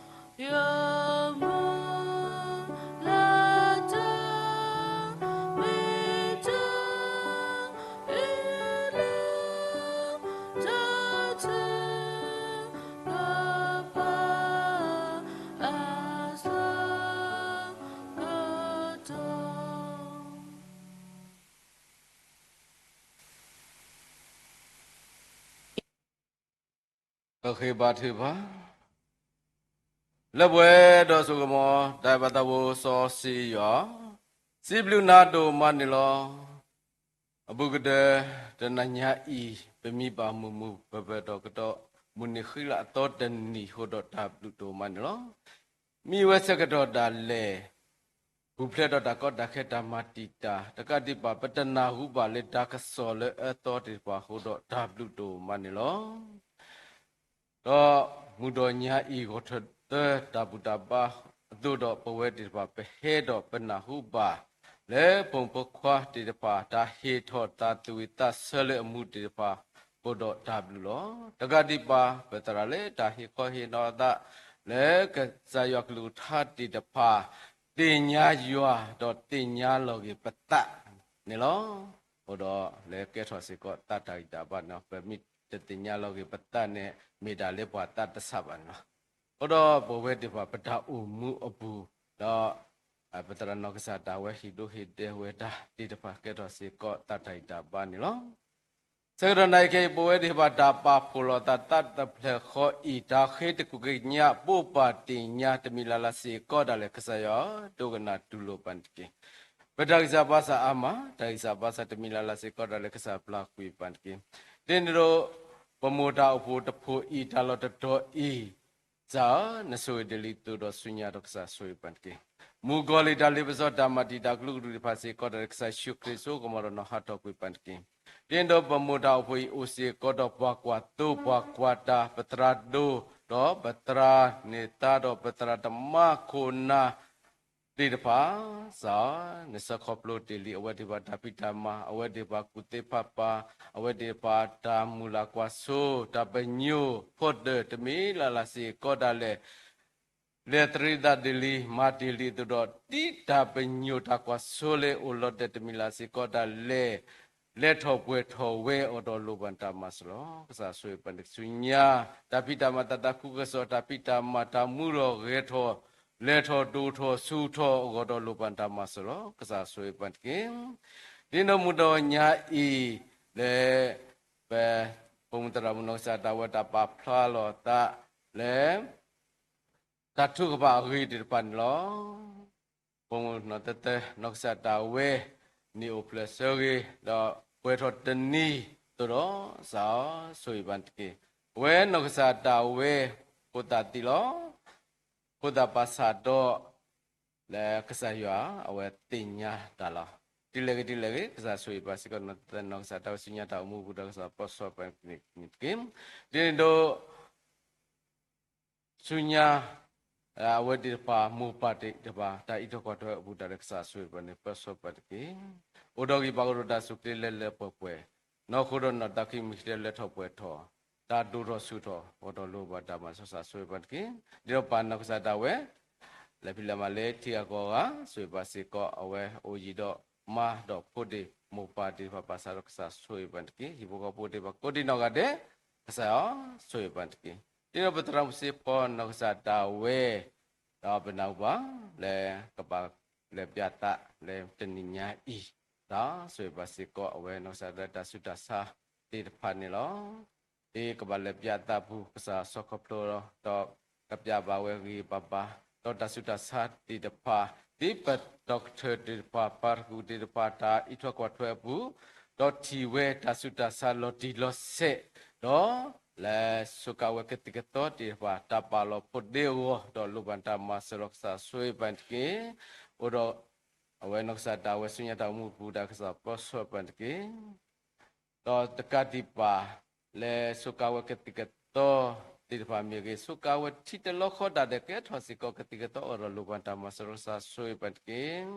ပဃ့ဘါထုကဖၣ်, လၢပှဲၤဒီးစိကမီၤ တၢ်အဲၣ်ဘၣ်သးဘိစီဆှံယွၤ, စံးဘျုးနၤဒိၣ်မးန့ၣ်လီၤ. အဘူးကတၢၢ် တနၤညါအံၤ ပမံဘၣ်မုာ်မုာ်ပၢၤပၢၤဒီးကတီၢ် မုၢ်နံၤဃံလၤအသီတနံၤအဃိဒီးတၢ်ဘျုးဒိၣ်မးန့ၣ်လီၤ. မ့ၢ်ဝဲဆၢကတီၢ်ဒၣ်လဲာ် ပူၤဖျဲးဒီးတၢ်ကီတၢ်ခဲတၢ်မၤတံာ်တာ် တကးဒံးဘၣ် ပတနၢ်ဟူဘၣ်လၢတၢ်ကစီၣ်လၢအၢသီသ့ၣ်တဖၣ်အဃိဒီးတၢ်ဘျုးဒိၣ်မးန့ၣ်လီၤ. ဒီးမုၢ်ဒီးညါအံၤ ဂီၤထၢၣ်သၢတၢ်ဘူၣ်တၢ်ဘါအသိးဒီး ပဝဲသ့ၣ်တဖၣ် ပဟဲဒီးပနၢ်ဟူဘၣ် လၢပိာ်မုၣ်ဖိခွါသ့ၣ်တဖၣ် တၢ်ဟ့ၣ်ထီၣ်သးသူၣ်ဝံၣ်သးဆၢလၢအမူသ့ၣ်တဖၣ်အဃိဒီးတၢ်ဘျုးလီၤ. တကးဒံးဘၣ် ပသရၣ်လၢတၢ်ဟ့ၣ်ခီဟ့ၣ်နီၤအသး လၢကစၢ်ယွၤကလုၢ်ကထါသ့ၣ်တဖၣ် သ့ၣ်ညါယွၤဒီးသ့ၣ်ညါလီၤက့ၤပသးန့ၣ်လီၤ. အဃိဒီးလဲၤကဲထီၣ်စ့ၢ်ကီးသးတၢ်ဂံၢ်တၢ်ဘါန့ၣ်လီၤ. ပမ့ၢ်တသ့ၣ်ညါလီၤက့ၤပသးန့ၣ် မ့ၢ်ဒၣ်လၢပှၤသးတဆးဘၣ်န့ၣ်လီၤ. အဃိဒီးပဝဲသ့ၣ်တဖၣ် ပတၢ်အိၣ်မူအပူၤ ဒီး ပသရၣ်နီၢ်ကစၢ်ဒၣ်ဝဲဟ့ၣ်ဒိဟ့ၣ်ဒဲးဝဲတၢ်သ့ၣ်တဖၣ် ကဲထီၣ်စ့ၢ်ကီးသးတၢ်ဂံၢ်တၢ်ဘါန့ၣ်လီၤ. ဆၢကတီၢ်နၣ်ရံၣ်ခဲအံၤ ပဝဲသ့ၣ်တဖၣ်တၢ်ပာ်ဖှိၣ်လိာ်သးသးတဖျၢၣ်ဃီအံၤ တၢ်ဃ့တကူၣ်ကညး ဘိးဘၣ်သ့ၣ်ညါ တမံၤလၢ်လၢ်စ့ၢ်ကီးဒၣ်လဲာ် ကစၢ်ယွၤဒိကနၣ်တူၢ်လိာ်ပၢ်န့ၣ်တက့ၢ်. ပတၢ်ဂံၢ်စၢ်ဘါစၢ်အါမး တၢ်ဂံၢ်စၢ်ဘါစၢ်တမံၤလၢ်လၢ်စ့ၢ်ကီးဒၣ်လဲာ် ကစၢ်ပျၢ်ကွံာ်ပၢ်န့ၣ်တက့ၢ်. ဒ်န့ၣ်ဒီး ပမိၢ်တၢ်အိၣ်ဖှိၣ်တဖိးအံၤ တၢ်လီၢ်တတီၤအံၤ ကစၢ်ဧၢ, နဆိၣ်ဂ့ၤဒ်လံသိးဒီးဆူညါဒီး ကစၢ်ဆိၣ်ဂ့ၤပၢ်တက့ၢ်. မုၣ်ကီၤလံၢ်တၢ်လ့ပစီတၢ်မၤတံာ်တာ်ကလုာ်ကဒူၣ်သ့ၣ်တဖၣ်စ့ၢ်ကီးဒၣ်လဲာ် ကစၢ်ယ့ၣ်ၡူးခရံာ်စိကမီၤဒီးနီၤဟးထီၣ်ကွံာ်ပၢ်တက့ၢ်. ဒ်န့ၣ်ဒီးပမိၢ်တၢ်အိၣ်ဖှိၣ်အံၤအိၣ်စ့ၢ်ကီးဒီးပှၤကွၢ်သိပှၤကွၢ်တၢ် ပသရၣ်ဒိၣ် ဒီးပသရၣ်န့ၢ်သါဒီးပသရၣ်သမါခိၣ်နၢ် သ့ၣ်တဖၣ်, ကစၢ်ဧၢ, နဆှၢခီဖျိတ့ၢ်လံအဝဲသ့ၣ်တဖၣ်တၢ်ဖံးတၢ်မၤ, အဝဲသ့ၣ်တဖၣ်ကူၣ်သ့ဖးပာ်, အဝဲသ့ၣ်တဖၣ်တၢ်မုၢ်လၢ်ကွၢ်စိ, တၢ်ပညိၣ်ဖိဒၢးတမံၤလၢ်လၢ်စ့ၢ်ကီးဒၣ်လဲာ် လဲၤသရံးသးဒ်လံ, မၤတ့ၢ်လံအသိးဒီး ဒ်တၢ်ပညိၣ်တၢ်ကွၢ်စိလၢအိၣ်လီၤတဲာ်တမံၤလၢ်စ့ၢ်ကီးဒၣ်လဲာ် လဲၤထီၣ်ပှဲၤထီၣ်ဝဲအီၤဒီးလိၣ်ဘၣ်တၢ်မၤစၢၤလီၤ. ကစၢ်ဆိၣ်ဂ့ၤပၢ်န့ၣ်ဆူညါ တၢ်ဖံးတၢ်မၤတၢ်သးခုကစီၣ် တၢ်ဖံးတၢ်မၤတၢ်မူထီၣ်ဂဲၤထီၣ် လဲၤထီၣ်ဒိၣ်ထီၣ်ဆူၣ်ထီၣ်အဂီၢ်ဒီးလိၣ်ဘၣ်တၢ်မၤစၢၤလီၤ. ကစၢ်ဆိၣ်ဂ့ၤပၢ်တက့ၢ်. ဒ်န့ၣ်ဒီးမုၢ်ဒီးညါအံၤ လၢ ပ ပိာ်မုၣ်သရၣ်မုၣ်နီၢ်ကစၢ်ဒၣ်ဝဲတၢ်ပာ်ဖျါလီၤသး လၢ တၢ်ထုကဖၣ်အဂ့ၢ်သ့ၣ်တဖၣ်န့ၣ်လီၤ. ပိာ်မုၣ်နီၢ်သၢသၢ နီၢ်ကစၢ်ဒၣ်ဝဲ န့ၣ်အိၣ်ဖျဲၣ်ဆၢဂ့ၤ ဒီးပှဲၤထီၣ်တနံၤသိးဒီး ကစၢ်ဆိၣ်ဂ့ၤပၢ်န့ၣ်တက့ၢ်. အဝဲနီၢ်ကစၢ်ဒၣ်ဝဲ ဖိသၣ်သံလီၤ. ဖိသၣ်ဘၣ်ဆၣ်ဒီး လၢကစၢ်ယွၤ အဝဲသ့ၣ်ညါတၢ်လီၤ. ဒ်လဲၣ်ဂ့ၤဒ်လဲၣ်ဂ့ၤ ကစၢ်ဆိၣ်ဂ့ၤပၢ်စ့ၢ်ကီး နီၢ်သၢသၢ နီၢ်ကစၢ်ဒၣ်ဝဲဆူညါတၢ်အိၣ်မူပူၤဒီး ကစၢ်ပၢဆှၢပၢ်န့ၣ်တက့ၢ်. ဒ်န့ၣ်ဒီး ဆူညါ အဝဲသ့ၣ်တဖၣ် မိၢ်ပၢ်သ့ၣ်တဖၣ် တၢ်အံးထွဲကွၢ်ထွဲအပူၤ တၢ်လၢကစၢ်ဆိၣ်ဂ့ၤပၢ်န့ၣ် ပၢဆှၢပၢ်တက့ၢ်. အိၣ်ဒီးဂံၢ်ဘါကရူၢ်တၢ်ဆူၣ်ချ့လၢလၢပှဲၤပှဲၤ, နီၢ်ခိဒီးနီၢ်သးခုမုၢ်ခံထၢလၢထီၣ်ပှဲၤထီၣ်, တၢ်ဒိၣ်ထီၣ်ဆူၣ်ထီၣ် အိၣ်ဒီးလိၣ်ဘၣ်တၢ်မၤစၢၤ ကစၢ်ဆိၣ်ဂ့ၤပၢ်တက့ၢ်. ဒ်ဒီးပၢ်နီၢ်ကစၢ်ဒၣ်ဝဲ လဲၤဖံးလဲၤမၤလၢထံဂၤကီၢ်ဂၤ ဆိၣ်ဂ့ၤပၢ်စ့ၢ်ကီး အဝဲအိၣ်ယံၤဒီးမါဒီးဖိသ့ၣ်မိၢ်ပၢ်သ့ၣ်တဖၣ်ဘၣ်ဆၣ်ဒီး ကစၢ်ဆိၣ်ဂ့ၤပၢ်တက့ၢ်. ဟံၣ်ဖိဃီဖိသ့ၣ်တဖၣ်ကိးဒံနီၢ်ဂၤဒဲး ကစၢ်ဧၢ ဆိၣ်ဂ့ၤပၢ်တက့ၢ်. ဒ်ဒီးပသရၣ်မုၣ်စ့ဖီနီၢ်ကစၢ်ဒၣ်ဝဲ ဒီးပနၢ်ဟူဘၣ် လၢကဘၣ်လဲၤပၠးသးလၢတနံၤညါအံၤ, ဒီးဆိၣ်ဂ့ၤပၢ်စ့ၢ်ကီး အဝဲနီၢ်ကစၢ်ဒၣ်ဝဲတၢ်ဆူးတၢ်ဆါသ့ၣ်တဖၣ်န့ၣ်လီၤ. ဒ်ကဘၣ်လဲၤပၠးသးပူၤ ကစၢ်ဆီခီဖျိလီၤ, ဒီးကပၠးဘၣ်ဝဲဂ့ၤဂ့ၤဘၣ်ဘၣ်, ဒီးတၢ်ဆူးတၢ်ဆါသ့ၣ်တဖၣ် ဒ်ပဒီကထၢၣ်သ့ၣ်တဖၣ် ပှၤတကလုာ်သ့ၣ်တဖၣ် တၢ်အံးထွဲကွၢ်ထွဲအပူၤ, ဒီးထံၣ်ဝဲတၢ်ဆူးတၢ်ဆါလီၤတံၢ်လီၤဆဲး, ဒီးလဲၤစူးကါဝဲကသံၣ်ကသီသ့ၣ်တဖၣ် တၢ်ပာ်လီၤဖိးဒ့အဂီၢ် ဒီးလိၣ်ဘၣ်တၢ်မၤစၢၤလီၤ ကစၢ်ဆိၣ်ဂ့ၤပၢ်တက့ၢ်. အိၣ်ဒီး အဝဲနီၢ်ကစၢ်ဒၣ်ဝဲဆူညါတၢ်အိၣ်မူပူၤ ဒီးကစၢ်ပၢဆှၢပၢ်တက့ၢ်. ဒီးတကးဒံးဘၣ် လဲၤစူးကါဝဲကသံၣ်ကသီသ့ၣ်တဖၣ်မ့ၢ်ဂ့ၤ, စူးကါဝဲထံတလီၢ်ဃီဒၣ်လဲာ် ကဲထီၣ်စ့ၢ်ကီးကသံၣ်ကသီအဂီၢ်ဒီး လိၣ်ဘၣ်တၢ်မၤစၢၤလီၤ ကစၢ်ဆိၣ်ဂ့ၤပၢ်တက့ၢ်.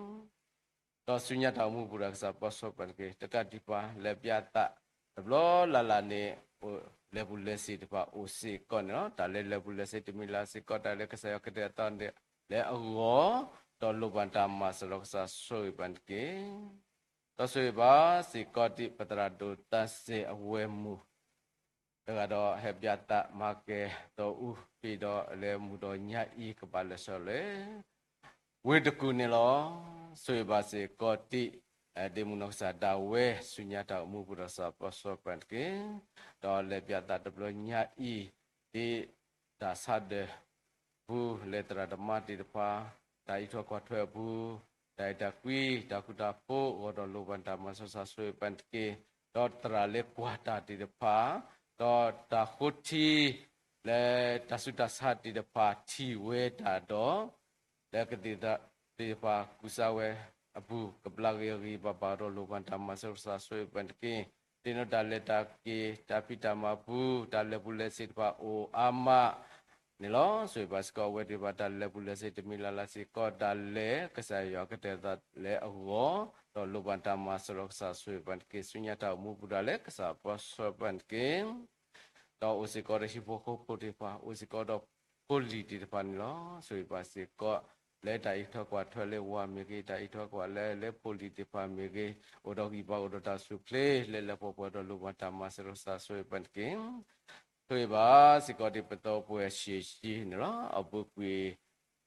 ဒီးဆူညါတၢ်အိၣ်မူပူၤဒီး ကစၢ်ပၢဆှၢပၢ်တက့ၢ်. တကးဒံးဘၣ် လဲၤပၠးသးတဘျီလၢ်လၢ်န့ၣ် လဲၤပူၤလဲၤစ့ၤတဖၣ်အိၣ်စ့ၢ်ကီးန့ၣ်လီၤ. တၢ်လၢလဲၤပူၤလဲၤစ့ၤတမံၤလၢ်စ့ၢ်ကီး တၢ်လၢကစၢ်ယွၤကတဲာ်ကတီၤန့ၣ် လၢအဂီၢ် ဒီးလိၣ်ဘၣ်တၢ်မၤစၢၤလီၤ ကစၢ်ဆိၣ်ဂ့ၤပၢ်တက့ၢ်. ဒီးဆိၣ်ဂ့ၤဘၣ်စ့ၢ်ကီးဒံး ပသရၣ်ဒိၣ်သၢစဲးအဝဲၢ်မုၣ် တဂၤဒီးဟဲပၠးသးမၤကဲၤဒီးအူဖံးဒီးလၢမုၢ်ဒီးညါအံၤ ကဘၣ်လဲၤဆှၢလၢ ဝ့ၢ်တကူၣ်န့ၣ်လီၤ. ဆိၣ်ဂ့ၤဘၣ်စ့ၢ်ကီးဒံး ဒ့မုၣ်နီၢ်ကစၢ်ဒၣ်ဝဲ ဆူညါတၢ်အိၣ်မူပူၤဒီး ကစၢ်ပၢဆှၢပၢ်တက့ၢ်. ဒီးလဲၤပၠးသးတဘျီညါအံၤ ဒ်တၢ်ဆါဒၢးပူၤ လၢသရၣ်သမါသ့ၣ်တဖၣ် တၢ်အံးထွဲကွၢ်ထွဲအပူၤ, တၢ်အဲၣ်တၢ်ကွံ တၢ်ဃူတၢ်ဖိးအဂီၢ်ဒီး လိၣ်ဘၣ်တၢ်မၤစၢၤကစၢ်ဆိၣ်ဂ့ၤပှၤသ့ၣ်တက့ၢ်. ဒီးသရၣ်လၢကွၢ်တၢ်သ့ၣ်တဖၣ်, ဒီးတၢ်ဃိထံ လၢတၢ်ဆူးတၢ်ဆါသ့ၣ်တဖၣ်ထံၣ်ဝဲတၢ်ဒီး လၢကသ့ၣ်တဖၣ်ကူစါဝဲအပူၤ ကဘျါဂ့ၤအဂံၢ်ဘၣ်ဘၣ်ဒီး လိၣ်ဘၣ်တၢ်မၤစၢၤကစၢ်ဆိၣ်ဂ့ၤပှၤသ့ၣ်တက့ၢ်. သ့ၣ်နီၣ်တၢ်လဲၤတၢ်က့ၤ တၢ်ဖံးတၢ်မၤပူၤ တၢ်လၢာ်ဘူၣ်လၢာ်စ့ၤတဖၣ်အိၣ်အါမးန့ၣ်လီၤ. ဆိၣ်ဂ့ၤဘၣ်စ့ၢ်ကီးအဝဲသ့ၣ်တဖၣ် တၢ်လၢာ်ဘူၣ်လၢာ်စ့ၤတမံၤလၢ်လၢ်စ့ၢ်ကီး တၢ်လၢကစၢ်ယွၤကတဲာ်သးလၢအဂီၢ်, ဒီးလိၣ်ဘၣ်တၢ်မၤစၢၤကစၢ်ဆိၣ်ဂ့ၤပှၤသ့ၣ်တက့ၢ်. ဆူညါတၢ်အိၣ်မူပူၤဒၣ်လၢကစၢ်ပၢဆှၢပှၤသ့ၣ်တက့ၢ်. ဒီးအိၣ်စ့ၢ်ကီးဒီးဟံၣ်ဖိဃီဖိသ့ၣ်တဖၣ်, အိၣ်စ့ၢ်ကီးဒီးဖိလံၤသ့ၣ်တဖၣ်န့ၣ်လီၤ. ဆိၣ်ဂ့ၤဘၣ်စ့ၢ်ကီး လၢတၢ်အံးထွဲကွၢ်ထွဲလၢဝၤမ့ၢ်ဂ့ၤ, တၢ်အံးထွဲကွၢ်လၢလၢဖိလံၤသ့ၣ်တဖၣ်မ့ၢ်ဂ့ၤ, အိၣ်ဒီးဂံၢ်ဘါအိၣ်ဒီးတၢ်ဆူၣ်ချ့ လၢလၢပှဲၤပှဲၤဒီး လိၣ်ဘၣ်တၢ်မၤစၢၤကစၢ်ဆိၣ်ဂ့ၤပှၤသ့ၣ်တက့ၢ်. ဆိၣ်ဂ့ၤဘၣ်စ့ၢ်ကီးဒ်ပသီပှဲၤဆံးဆံးန့ၣ်လီၤ. အပူၤကွံာ်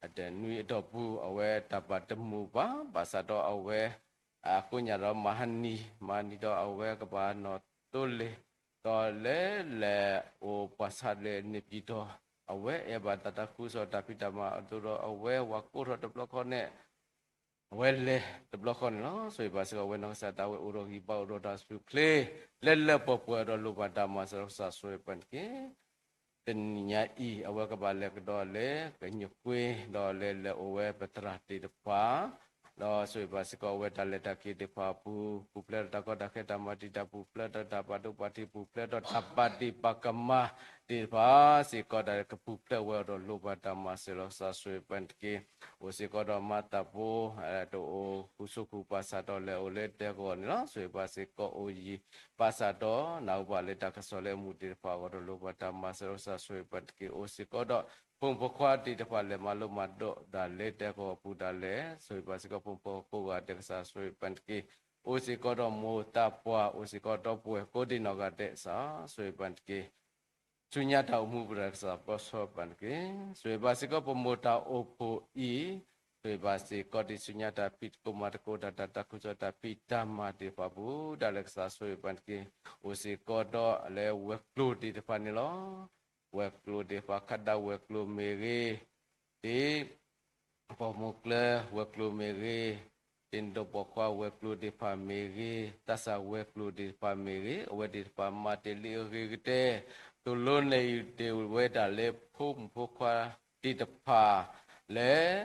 အတနွံအတီၢ်ပူၤ အဝဲတၢ်ဘၣ်တမုာ်ဘၣ်, ဘၣ်ဆၣ်ဒီးအဝဲ အကိးညါဒီးမၤဟါနံၤ, မၤဟါနံၤဒီးအဝဲကဘၣ်နီၣ်သိလ့ၣ်, ဒီးလဲၤလဲၤအိၣ်ပှၤဆါလၢန့ၣ်ပံၤဒီး အဝဲအဲၣ်ဘၣ်သးတၢ်ဃူစီၣ်တၢ်ဖံးတၢ်မၤအသိးဒီး အဝဲဝၤကိးထီၣ်တဘျီဃီန့ၣ် အဝဲလဲၤတဘျီဃီန့ၣ်လီၤ. ဆိၣ်ဂ့ၤဘၣ်စ့ၢ်ကီး အဝဲနီၢ်ကစၢ်ဒၣ်ဝဲအိၣ်ဒီးဂံၢ်ဘါအိၣ်ဒီးတၢ်ဆူၣ်ချ့ လၢလၢပှဲၤပှဲၤဒီး လိၣ်ဘၣ်တၢ်မၤစၢၤကစၢ်ဆိၣ်ဂ့ၤပှၤသ့ၣ်တက့ၢ်. တနံၤညါအံၤ အဝဲကဘၣ်လဲၤကဒီးလၢကညူၣ်ကွ့ ဒီးလဲၤလဲၤအိၣ်ဝဲပသရၣ်သ့ၣ်တဖၣ်, ဒီးဆိၣ်ဂ့ၤဘၣ်စ့ၢ်ကီး အဝဲတၢ်လဲၤတၢ်က့ၤသ့ၣ်တဖၣ်အပူၤ ပူၤဖျဲးဒီးတၢ်ကီတၢ်ခဲတၢ်မၤတံာ်တာ် ပူၤဖျဲးဒီးတၢ်ပာ်ဒိၣ်ပာ်ထံး ပူၤဖျဲးဒီးတၢ်ပာ်ဒ့ၣ်ပာ်ကမၣ်သ့ၣ်တဖၣ်စ့ၢ်ကီး တၢ်ကပူၤဖျဲးဝဲအီၤဒီး လိၣ်ဘၣ်တၢ်မၤစၢၤလီၤကစၢ်ဆိၣ်ဂ့ၤပှၤသ့ၣ်တက့ၢ်. အိၣ်စ့ၢ်ကီးဒီးမၤသးဖိ တအိၣ်ဃူဆိဃူပာ်စၢ်ဒီးလဲၤအိၣ်လၢတဲာ်ကဝီၤန့ၣ်လီၤ. ဆိၣ်ဂ့ၤဘၣ်စ့ၢ်ကီးအိၣ်ယံၤ ဘၣ်ဆၣ်ဒီးနၢ်ဟူဘၣ်လၢတၢ်ကစီၣ်လၢအမူးသ့ၣ်တဖၣ်အဂီၢ်ဒီး လိၣ်ဘၣ်တၢ်မၤစၢၤလီၤကစၢ်ဆိၣ်ဂ့ၤပှၤသ့ၣ်တက့ၢ်. အိၣ်စ့ၢ်ကီးဒီးဖိမုၣ်ဖိခွါသ့ၣ်တဖၣ် လဲၤမၤလိမၤဒိးတၢ်လၢတဲာ်ကဝီၤအပူၤဒၣ်လဲာ် ဆိၣ်ဂ့ၤဘၣ်စ့ၢ်ကီး ဖိမုၣ်ဖိခွါကိးဂၤဒဲး ကစၢ်ဆိၣ်ဂ့ၤပှၤသ့ၣ်တက့ၢ်. အိၣ်စ့ၢ်ကီးဒီးမိၢ်သးပှၢ် အိၣ်စ့ၢ်ကီးဒီပုၢ်ဝဲၢ်ကိးဒံနီၢ်ဂၤဒဲး ကစၢ်ဆိၣ်ဂ့ၤပှၤသ့ၣ်တက့ၢ်. ဆူညါတၢ်အိၣ်မူပူၤဒၣ် ကစၢ်ပၢဆှၢပှၤသ့ၣ်တက့ၢ်. ဆိၣ်ဂ့ၤဘၣ်စ့ၢ်ကီးပမိၢ်တၢ်အိၣ်ဖှိၣ်အံၤ, ဆိၣ်ဂ့ၤဘၣ်စ့ၢ်ကီးဒ်ဆူညါတၢ်ဖံးသကိးမၤသကိးတၢ် တၢ်သးခုကစီၣ်တၢ်ဖံးတၢ်မၤသ့ၣ်တဖၣ်ပူၤဒၣ်လဲာ် ကစၢ်ဆိၣ်ဂ့ၤပှၤသ့ၣ်တက့ၢ်. အိၣ်စ့ၢ်ကီးဒီးလၢဝဲၤကျိၤသ့ၣ်တဖၣ်န့ၣ်လီၤ. ဝဲၤကျိၤသ့ၣ်တဖၣ် ခးဒၣ်ဝဲၤကျိၤမ့ၢ်ဂ့ၤ, ဒ် ပိာ်မုၣ်ကျၢၤဝဲၤကျိၤမ့ၢ်ဂ့ၤ, သ့ၣ်နီၣ်ပိာ်ခွါဝဲၤကျိၤသ့ၣ်တဖၣ်မ့ၢ်ဂ့ၤ, သးစၢ်ဝဲၤကျိၤသ့ၣ်တဖၣ်မ့ၢ်ဂ့ၤ, အဝဲသ့ၣ်တဖၣ်မၤတ့ၢ်လံအဂ့ၤကတၢၢ်, သိၣ်လိနဲၣ်ယုာ်တ့ၢ်ဝဲဒၣ်လၢဖိမုၣ်ဖိခွါသ့ၣ်တဖၣ် လၢ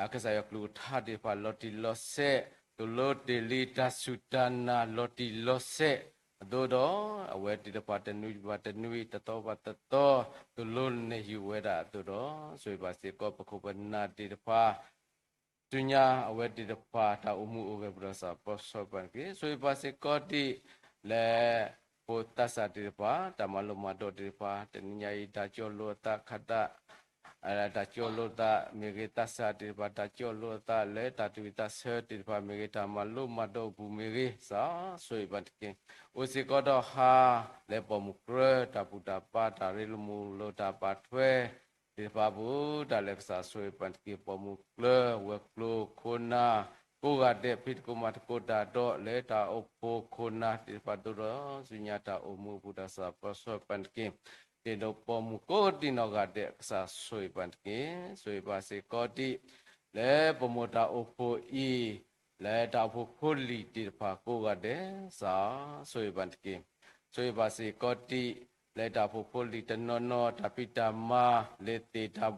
အကစၢ်ယွၤကလုၢ်ကထါသ့ၣ်တဖၣ်လီၤတံၢ်လီၤဆဲး, သိၣ်လိတ့ၢ်လံတၢ်စူၢ်တၢ်နာ်လီၤတံၢ်လီၤဆဲး, အသိးဒီး အဝဲသ့ၣ်တဖၣ်တနွံဘၣ်တနွံ တသီဘၣ်တသီ သိၣ်လိနဲၣ်ယုာ်ဝဲဒၣ်အသိးဒီး ဆိၣ်ဂ့ၤဘၣ်စ့ၢ်ကီးပခိၣ်ပနၢ်သ့ၣ်တဖၣ် ဆူညါအဝဲသ့ၣ်တဖၣ်တၢ်အိၣ်မူအိၣ်ဂဲၤပူၤဒီး ကစၢ်ပၢဆှၢပှၤသ့ၣ်တက့ၢ်. ဆိၣ်ဂ့ၤဘၣ်စ့ၢ်ကီးဒ် လၢ ဖိသးစၢ်သ့ၣ်တဖၣ် တၢ်မၤလိမၤဒိးသ့ၣ်တဖၣ် တနံၤညါအံၤ တၢ်ကၠီၣ်လိာ်အသးခးသး တၢ်ကၠီၣ်လိာ်သးမ့ၢ်ဂ့ၤ သးစၢ်သ့ၣ်တဖၣ် တၢ်ကၠီၣ်လိာ်အသးလၢတၢ်သူၣ်ဝံၣ်သးဆၢသ့ၣ်တဖၣ်မ့ၢ်ဂ့ၤ တၢ်မၤလိမၤဒိးအပူၤမ့ၢ်ဂ့ၤ ကစၢ်ဆိၣ်ဂ့ၤပှၤသ့ၣ်တက့ၢ်. အိၣ်စ့ၢ်ကီးဒီးဟါ လၢပိာ်မုၣ်ကြၢး တၢ်ဘူၣ်တၢ်ဘါ တၢ်ရ့လိာ်မုာ်လိာ် တၢ်ဘၣ်ထွဲ သ့ၣ်တဖၣ်ပူၤ တၢ်လၢကစၢ်ဆိၣ်ဂ့ၤပှၤသ့ၣ်တက့ၢ်. ပိာ်မုၣ်ကျၢၤ ဝဲၤကျိၤခိၣ်နၢ် ကိးဂၤဒဲး ဖံးသကိးမၤသကိးတၢ်ဒီး လၢတၢ်အိၣ်ဖှိၣ်ခိၣ်နၢ်သ့ၣ်တဖၣ်အသိးဒီး ဆူညါတၢ်အိၣ်မူအပူၤဒီး ကစၢ်ပၢဆှၢပှၤသ့ၣ်တက့ၢ်. သ့ၣ်နီၣ်ပိာ်မုၣ်ကိးဒံနီၢ်ဂၤဒဲး ကစၢ်ဆိၣ်ဂ့ၤပှၤသ့ၣ်တက့ၢ်. ဆိၣ်ဂ့ၤဘၣ်စ့ၢ်ကီးဒ် လၢပမိၢ်တၢ်အိၣ်ဖှိၣ်အံၤ လၢတၢ်အိၣ်ဖှိၣ်ဖိလံၤသ့ၣ်တဖၣ်ကိးဂၤဒဲး ကစၢ်ဆိၣ်ဂ့ၤပှၤသ့ၣ်တက့ၢ်. ဆိၣ်ဂ့ၤဘၣ်စ့ၢ်ကီးဒ် လၢတၢ်အိၣ်ဖှိၣ်ဖိလံၤတနီၤနီၤ တၢ်ဖံးတၢ်မၤ လၢသ့ၣ်တၢ်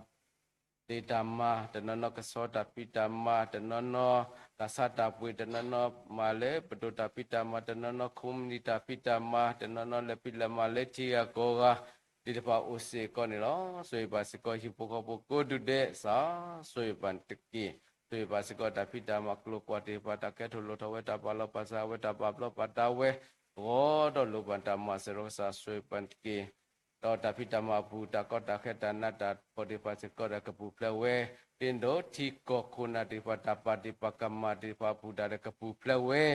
သ့ၣ်တၢ်မၤ တနီၤနီၤကဆီတၢ်ဖံးတၢ်မၤ တနီၤနီၤ တၢ်ဆါတၢ်ပှ့ၤ တနီၤနီၤမၤလၢပဒိၣ်တၢ်ဖံးတၢ်မၤ တနီၤနီၤ ခိၣ်မုၢ်နံၤတၢ်ဖံးတၢ်မၤ တနီၤနီၤ လဲၤဖံးလဲၤမၤလၢထံဂၤကီၢ်ဂၤ သ့ၣ်တဖၣ်အိၣ်စ့ၢ်ကီးန့ၣ်လီၤ. ဆိၣ်ဂ့ၤဘၣ်စ့ၢ်ကီး ဟံၣ်ဖိဃီဖိကိးဒူၣ်ဒဲး ကစၢ်ဆိၣ်ဂ့ၤပှၤသ့ၣ်တက့ၢ်. ဆိၣ်ဂ့ၤဘၣ်စ့ၢ်ကီး တၢ်ဖံးတၢ်မၤကျိၤကွာ်သ့ၣ်တဖၣ် တၢ်ကဲထီၣ်လိၣ်ထီၣ်ဝဲ တၢ်ပာ်လီၤပာ်စးဝဲ တၢ်ပာ်ဘျီပာ်ဒါဝဲ ဂီၤဒီးလိၣ်ဘၣ်တၢ်မၤစၢၤဒီး ကစၢ်ဆိၣ်ဂ့ၤပှၤသ့ၣ်တက့ၢ်. ဒီးတၢ်ဖံးတၢ်မၤအပူၤ တၢ်ကီတၢ်ခဲတၢ်နးတၢ်ဖှီၣ်သ့ၣ်တဖၣ်စ့ၢ်ကီးဒီးကပူၤဖျဲးဝဲ, သ့ၣ်နီၣ်ထံကီၢ်ခိၣ်နၢ်သ့ၣ်တဖၣ် တၢ်ပာ်ဒ့ၣ်ပာ်ကမၣ်သ့ၣ်တဖၣ်အပူၤဒၣ်ဒီးကပူၤဖျဲးဝဲ,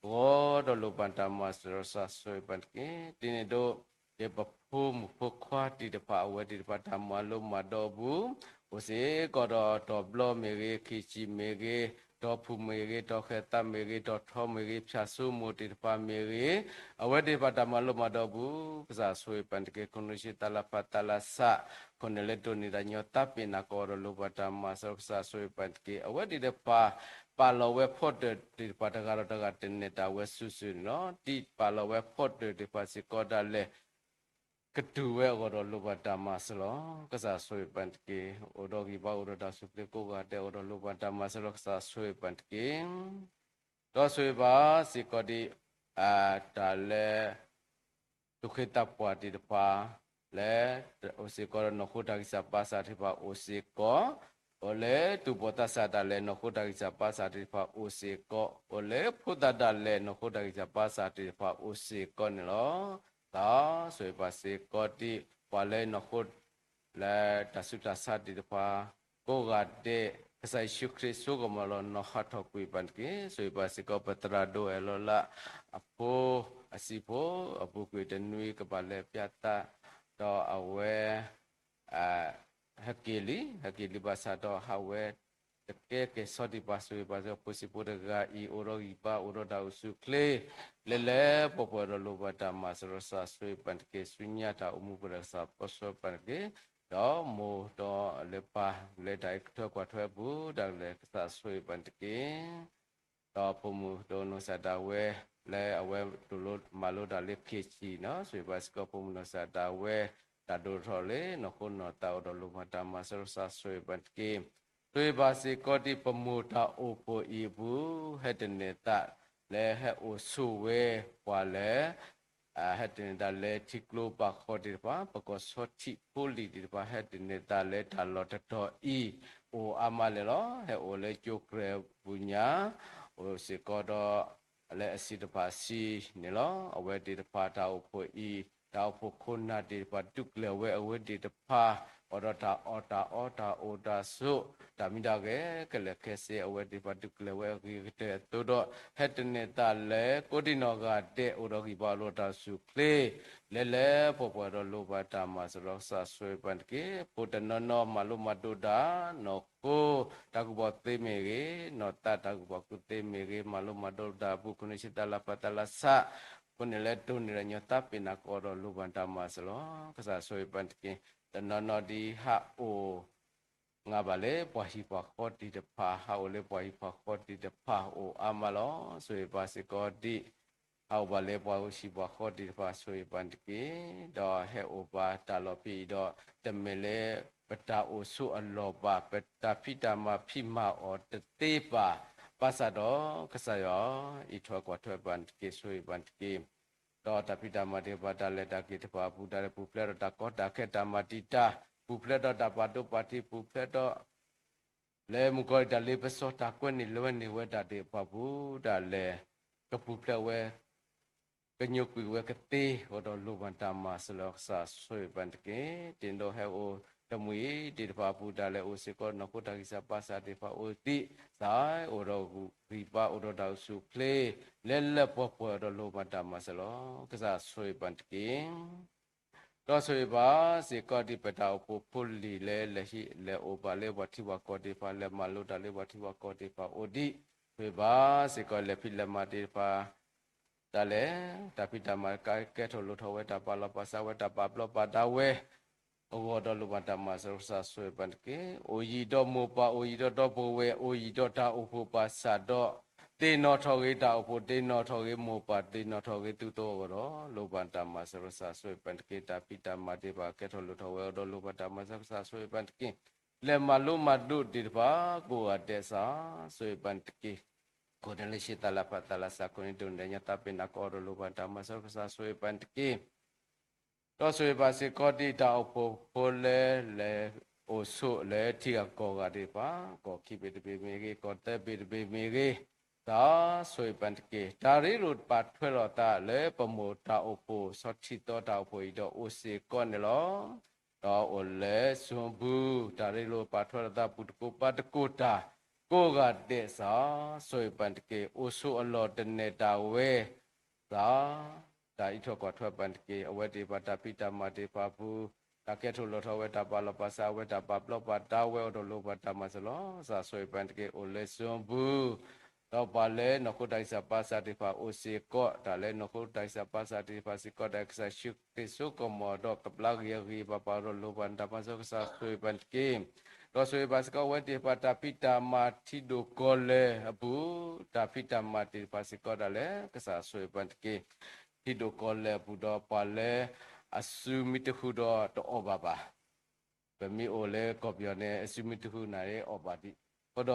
ဂီၤဒီးလိၣ်ဘၣ်တၢ်မၤစၢၤဒီး ကစၢ်ဆိၣ်ဂ့ၤပှၤသ့ၣ်တက့ၢ်. ဒ်န့ၣ်အသိး ယပဖိမုၣ်ဖိခွါသ့ၣ်တဖၣ် အဝဲသ့ၣ်တဖၣ်တၢ်မၤလိမၤဒိးအပူၤ, အိၣ်စ့ၢ်ကီးဒီးတီၤဘျီမ့ၢ်ဂ့ၤ ခံဆံမ့ၢ်ဂ့ၤ, တီဖုမ့ၢ်ဂ့ၤ, တီဃဲၤသးမ့ၢ်ဂ့ၤ, တီထီမ့ၢ်ဂ့ၤ, ဖၠၣ်စိမိၢ်သ့ၣ်တဖၣ်မ့ၢ်ဂ့ၤ, အဝဲသ့ၣ်တဖၣ်တၢ်မၤလိမၤဒိးအပူၤ ကစၢ်ဆိၣ်ဂ့ၤပၣ်တက့ၢ်. ခိၣ်နူာ်ဆံးသးလၢ်ဖးသးလၢ်ဆး ခိၣ်နူာ်လၢတိၢ်န့ၢ်တၢ်ညီသးပ့ၤနးကိးဒီးလိၣ်ဘၣ်တၢ်မၤစၢၤ ကစၢ်ဆိၣ်ဂ့ၤပၣ်တက့ၢ်. အဝဲသ့ၣ်တဖၣ် ပာ်လီၤဝဲဖီတၢၣ်သ့ၣ်တဖၣ်တဂၤဒီးတဂၤတနဲၣ်တၢ်ဝဲစုာ်စုာ်န့ၣ်လီၤ. ဒ်ပာ်လီၤဝဲဖီတၢၣ်သ့ၣ်တဖၣ်စ့ၢ်ကီးဒၣ်လဲာ် ကတုၤဝဲအဂီၢ်ဒီးလိၣ်ဘၣ်တၢ်မၤစၢၤလီၤ. ကစၢ်ဆိၣ်ဂ့ၤပၣ်တက့ၢ်. အိၣ်ဒီးဂံၢ်ဘါအိၣ်ဒီးတၢ်အိၣ်ဆူၣ်အိၣ်ချ့ကိးဂၤဒဲးအဂီၢ်ဒီးလိၣ်ဘၣ်တၢ်မၤစၢၤလီၤ. ကစၢ်ဆိၣ်ဂ့ၤပၣ်တက့ၢ်. ဒီးဆိၣ်ဂ့ၤဘၣ်စ့ၢ်ကီးဒ် တၢ်လၢ သူၣ်က့သးပှၢ်သ့ၣ်တဖၣ် လၢ အိၣ်စ့ၢ်ကီးဒီးနီၢ်ခိတၢ်ဂံၢ်စၢ်ဘါစၢ်သ့ၣ်တဖၣ်အိၣ်စ့ၢ်ကီး, အိၣ်လၢသူၣ်ဘီၣ်သးစၢ်တၢ်လဲၤနီၢ်ခိတၢ်ဂံၢ်စၢ်ဘါစၢ်သ့ၣ်တဖၣ်အိၣ်စ့ၢ်ကီး, အိၣ်လၢဖိသၣ်တၢ်လဲၤနီၢ်ခိတၢ်ဂံၢ်စၢ်ဘါစၢ်သ့ၣ်တဖၣ်အိၣ်စ့ၢ်ကီးန့ၣ်လီၤ. ဒီးဆိၣ်ဂ့ၤဘၣ်စ့ၢ်ကီးဒ် ပှၤလၢနီၢ်ခိ လၢတၢ်ဆူးတၢ်ဆါသ့ၣ်တဖၣ် ကိးဂၤဒဲး ကစၢ်ယ့ၣ်ၡူးခရံာ်ဆိကမိၣ်လီၤနီၤဟးထီၣ်ကွံာ်ပၣ်တက့ၢ်. ဆိၣ်ဂ့ၤဘၣ်စ့ၢ်ကီးပသရၣ်ဒိၣ်အဲၣ်လီၤလၢ အဖိ အဆံးဖိ အပူၤကွံာ်တနွံကဘၣ်လဲၤပၠးသး ဒီးအဝဲ ဟဲက့ၤလံ ဟဲက့ၤလံဘၣ်ဆၣ်ဒီးဟးဝဲ တကဲကဲၤဆီဒံးပှၤ ဆိၣ်ဂ့ၤဘၣ်စ့ၢ်ကီးဖိဆံးဖိတဂၤအံၤ အိၣ်ဒီးဂံၢ်ဘါအိၣ်ဒီးတၢ်အိၣ်ဆူၣ်အိၣ်ချ့ လၢလၢပှဲၤပှဲၤဒီးလိၣ်ဘၣ်တၢ်မၤစၢၤလီၤ. ကစၢ်ဆိၣ်ဂ့ၤပၣ်တက့ၢ်. ဆူညါတၢ်အိၣ်မူပူၤဒီးကစၢ်ပၢဆှၢပၣ်တက့ၢ်. ဒီးမိၢ်ဒီးလၢပၢ်လၢတၢ်အံးထွဲကွၢ်ထွဲအပူၤ ဒၣ်လဲာ်ကစၢ်ဆိၣ်ဂ့ၤပၣ်တက့ၢ်. ဒီးဖိမုၣ်ဒိၣ်နီၢ်ကစၢ်ဒၣ်ဝဲ လၢအဝဲဒိၣ်လီၤမၤလိတၢ်လၢ ခ့ၣ်ဆံၣ် နီၤ ဆိၣ်ဂ့ၤဘၣ်စ့ၢ်ကီးဖိမုၣ်နီၢ်ကစၢ်ဒၣ်ဝဲ တၢ်ဒိၣ်ထီၣ်လၢနီၢ်ခိနီၢ်သးအိၣ်ဒီးလိၣ်ဘၣ်တၢ်မၤစၢၤလီၤ. ကစၢ်ဆိၣ်ဂ့ၤပၣ်တက့ၢ်. ဆိၣ်ဂ့ၤဘၣ်စ့ၢ်ကီးဒ်ပမိၢ်တၢ်အိၣ်ဖှိၣ်အံၤအပူၤ ဟဲတန့ၢ်သးလၢဟဲအိၣ်ဆိးဝဲပှၤလၢ ဟဲတန့ၢ်သးလၢထံကျိပာ်ဃီသ့ၣ်တဖၣ် ပကီၢ်ဆီထံးဖိလံၤသ့ၣ်တဖၣ် ဟဲတန့ၢ်သးလၢတၢ်လီၢ်တတီၤအံၤ အိၣ်အါမးလဲၣ်လီၤ. ဟဲအိၣ်လၢကၠိကြဲးပူၤညါ အိၣ်စ့ၢ်ကီးဒီး လၢအဆံးတဖၣ်ဆံးန့ၣ်လီၤ. အဝဲသ့ၣ်တဖၣ်တၢ်အိၣ်ဖှိၣ်အံၤ တၢ်အိၣ်ဖှိၣ်ခိၣ်နၢ်သ့ၣ်တဖၣ် ဒုးကျဲၤဝဲအဝဲသ့ၣ်တဖၣ် အိၣ်ဒီးတၢ်အီၣ်တၢ်အီတၢ်အိၣ်တၢ်ဆိး တၢ်မံၤတၢ်ဂဲၤ ကလဲၤခဲစ့ အဝဲသ့ၣ်တဖၣ်ဒုးကျဲၤဝဲအဂ့ၤကတၢၢ်အသိးဒီး ဟဲတန့ၢ်သးလၢ ကိးဒံနီၢ်ဂၤဒဲး အိၣ်ဒီးဂံၢ်ဘါအိၣ်ဒီးတၢ်အိၣ်ဆူၣ်အိၣ်ချ့ လၢလၢပှဲၤပှဲၤဒီးလိၣ်ဘၣ်တၢ်မၤစၢၤလီၤ. ကစၢ်ဆိၣ်ဂ့ၤပၣ်တက့ၢ်. ဖိတနီၤနီၤမၤလိမၤဒိးတၢ် နီၢ်ခိ တၢ်ကူၣ်ဘၣ်ကူၣ်သ့မ့ၢ်ဂ့ၤ, နီၢ်သးတၢ်ကူၣ်ဘၣ်ကူၣ်သ့မ့ၢ်ဂ့ၤ, မၤလိမၤဒိးတၢ်အပူၤ ခိၣ်နူာ်ဆံးသးလၢ်ဖးသးလၢ်ဆး, အဃိန့ၣ်လၢတိၢ်န့ၢ်ဒီးညီသးပ့ၤနးကိးဒီးလိၣ်ဘၣ်တၢ်မၤစၢၤလီၤ. ကစၢ်ဆိၣ်ဂ့ၤပၣ်တက့ၢ်. တနီၤနီၤဒ်ဟးအိၣ် ငါဘၣ်လၢပှၤဟံၣ်ပှၤဃီသ့ၣ်တဖၣ် ဟးအိၣ်လၢပှၤဟံၣ်ပှၤဃီသ့ၣ်တဖၣ်အိၣ်အါမးလီၤ. ဆိၣ်ဂ့ၤဘၣ်စ့ၢ်ကီးဒ် ဟးအိၣ်ဘၣ်လၢပှၤဟံၣ်ပှၤဃီသ့ၣ်တဖၣ် ဆိၣ်ဂ့ၤပၣ်တက့ၢ်. ဒီးဟဲအိၣ်ဘၣ်တၢ်လီၢ်ဖဲအံၤဒီး တမ့ၢ်လၢပတၢ်အိၣ်ဆိးအလီၢ်ဘၣ်, ပတၢ်ဖံးတၢ်မၤဖံးမၤအီၤတသ့ဘၣ်. ဘၣ်ဆၣ်ဒီးကစၢ်ယွၤ အံးထွဲကွၢ်ထွဲပၣ်တက့ၢ်, ဆိၣ်ဂ့ၤပၣ်တက့ၢ်. ဒီးတၢ်ဖံးတၢ်မၤသ့ၣ်တဖၣ် တၢ်လဲၤတၢ်က့ၤတဖၣ်အပူၤ တၢ်လဲၤပူၤဖျဲးဒီးတၢ်ကီတၢ်ခဲတၢ်မၤတံာ်တာ် ပူၤဖျဲးဒီးတၢ်ပာ်ဒိပာ်ထံး ပူၤဖျဲးဒီး လၢမုၣ်ကီၤလံၢ်တၢ်လ့ပစီ တၢ်ကွဲန့ၢ်လွဲန့ၢ်ဝဲဒၣ်သ့ၣ်တဖၣ်အပူၤ ဒၣ်လဲာ် ကပူၤဖျဲးဝဲ ကညိကွံာ်ဝဲကသ့ အိၣ်ဒီးလိၣ်ဘၣ်တၢ်မၤစၢၤလီၤ. ကစၢ်ဆိၣ်ဂ့ၤပၣ်တက့ၢ်. တ့ၢ်ဒီးဟဲအိၣ်တမှံၤသ့ၣ်တဖၣ်အပူၤ ဒၣ်လဲာ်အိၣ်စ့ၢ်ကီး နီၢ်ခိတၢ်ဂံၢ်စၢ်ဘါစၢ်သ့ၣ်တဖၣ်အိၣ်သ့ၣ် စၢ်အိၣ်ဒီးဂံၢ်ဘါ အိၣ်ဒီးတၢ်အိၣ်ဆူၣ်အိၣ်ချ့ လၢလၢပှဲၤပှဲၤ အိၣ်ဒီးလိၣ်ဘၣ်တၢ်မၤစၢၤလီၤ. ကစၢ်ဆိၣ်ဂ့ၤပၣ်တက့ၢ်. ဒီးဆိၣ်ဂ့ၤဘၣ်စ့ၢ်ကီးဒ်ပတၢ်အိၣ်ဖှိၣ်ဖိလံၤလၢ လဲၤဟံးလဲၤအိၣ်ဘၣ်လၢပှၤထံပှၤကီၢ်သ့ၣ်တဖၣ် လဲၤမၤလိတၢ်လၢပှၤထံပှၤကီၢ်သ့ၣ်တဖၣ်အိၣ်ဒံး, ဆိၣ်ဂ့ၤဘၣ်စ့ၢ်ကီးလဲၤဖံးလဲၤမၤသ့ၣ်တဖၣ် ဒၣ်လဲာ် တၢ်ဖံးတၢ်မၤကဲထီၣ်လိၣ်ထီၣ်ဝဲ တၢ်ပာ်လီၤပာ်စးဝဲ တၢ်ပာ်ဘျီပာ်ဒါဝဲ အဂီၢ်ဒီးလိၣ်ဘၣ်တၢ်မၤစၢၤ ကစၢ်ဆိၣ်ဂ့ၤပၣ်တက့ၢ်. အိၣ်ယံၤဒီးမိၢ်ပၢ် အိၣ်ယံၤဒီးဒီပုၢ်ဝဲၢ် အိၣ်ယံၤဒီးတၢ်အိၣ်ဖှိၣ်ဘၣ်ဆၣ်ဒီး သ့ၣ်နီၣ်ထီၣ်ဂ့ၤတၢ်အိၣ်ဖှိၣ် သ့ၣ်နီၣ်ထီၣ်ဂ့ၤမိၢ်ပၢ် သ့ၣ်နီၣ်ထီၣ်ဂ့ၤသုသဝီအဂီၢ်ဒီး လိၣ်ဘၣ်တၢ်မၤစၢၤ ကစၢ်ဆိၣ်ဂ့ၤပၣ်တက့ၢ်. တၢ်ဖံးတၢ်မၤသ့ၣ်တဖၣ် ကဲထီၣ်လိၣ်ထီၣ်ဝဲအဂီၢ်ဒီးလိၣ်ဘၣ်တၢ်မၤစၢၤ ကစၢ်ဆိၣ်ဂ့ၤပၣ်တက့ၢ်. လဲၤမၤလိမၤဒိးသ့ၣ်တဖၣ် ကိးဂၤဒဲး ကစၢ်ဆိၣ်ဂ့ၤပၣ်တက့ၢ်. ခိၣ်နူာ်လၢဆံးသးလၢ်ဖးသးလၢ်ဆး ခိၣ်နူာ်တိၢ်န့ၢ်ဒီးညီသးပ့ၤနးကိးဒီးလိၣ်ဘၣ်တၢ်မၤစၢၤ ကစၢ်ဆိၣ်ဂ့ၤပၣ်တက့ၢ်. ဒီးဆိၣ်ဂ့ၤဘၣ်စ့ၢ်ကီးဒ်တၢ်အိၣ်ဖှိၣ်ဖိလၢ လဲၤအိၣ်ဆိးလၢထံဂၤကီၢ်ဂၤသ့ၣ်တဖၣ် ကီၢ်ခံဘ့ၣ်တဘ့ၣ်မ့ၢ်ဂ့ၤ ကီၢ်သၢဘ့ၣ်တဘ့ၣ်မ့ၢ်ဂ့ၤ ကစၢ်ဆိၣ်ဂ့ၤပၣ်တက့ၢ်. တၢ်ရ့လိာ်ပာ်ထွဲလိာ်သးလၢပမိၢ်တၢ်အိၣ်ဖှိၣ် ဆီထံသီတၢ်အိၣ်ဖှိၣ်အံၤဒီးအိၣ်စ့ၢ်ကီးန့ၣ်လီၤ. ဒီးအိၣ်လၢစိၤဘူၣ် တၢ်ရ့လိာ်ပာ်ထွဲလိာ်သးပူၤ တကိးပၤတကိးတၢ် ကိးဂၤဒဲး ကစၢ်ဆိၣ်ဂ့ၤပၣ်တက့ၢ်. အိၣ်ဆိးအလီၢ်တန့ၢ်တၢ်ဝဲ ကစၢ် တၢ်အံးထွဲကွၢ်ထွဲပၣ်တက့ၢ်. အဝဲသ့ၣ်တဖၣ်တၢ်ဖံးတၢ်မၤသ့ၣ်တဖၣ်အပူၤ တၢ်ကဲထီၣ်လိၣ်ထီၣ်ဝဲ တၢ်ပာ်လီၤပာ်စးဝဲ တၢ်ပာ်ဘျီးပာ်ဒါဝဲ အိၣ်ဒီးလိၣ်ဘၣ်တၢ်မၤစၢၤလီၤ. ကစၢ်ဆိၣ်ဂ့ၤပှၤတက့ၢ်. အိၣ်လၢစိပူၤ ဒီးပှၤလၢနီၢ်ခိတၢ်ဂံၢ်စၢ်ဘါစၢ်သ့ၣ်တဖၣ်အိၣ်စ့ၢ်ကီး တၢ်လၢနီၢ်ခိတၢ်ဂံၢ်စၢ်ဘါစၢ်သ့ၣ်တဖၣ်စ့ၢ်ကီး တၢ်ကစၢ်ယ့ၣ်ၡူးခရံာ်စိကမီၤဒီးကဘျါဂ့ၤအဂ့ၤ ပာ်ပာ်ဒီးလိၣ်ဘၣ်တၢ်မၤစၢၤ ကစၢ်ဆိၣ်ဂ့ၤပှၤတက့ၢ်. ဒီးဆိၣ်ဂ့ၤပှၤစ့ၢ်ကီး အဝဲသ့ၣ်တဖၣ်တၢ်ဖံးတၢ်မၤထံဒိၣ်ကီၢ်လဲၢ်အပူၤ တၢ်ဖံးတၢ်မၤသ့ၣ်တဖၣ်စ့ၢ်ကီးဒၣ်လဲာ် ကစၢ်ဆိၣ်ဂ့ၤပှၤတက့ၢ်. ထံဒိၣ်ကီၢ်လဲၢ်အပူၤဒီးပှၤလၢ အစုမ့ၢ်တဃုာ်ဒီးတအီၣ်ဘၣ်ဘၣ် ပမ့ၢ်အိၣ်လၢကီၢ်ပယီၤန့ၣ် အစုမ့ၢ်တဃုာ်န့ၣ်အီၣ်ဘၣ်ဒ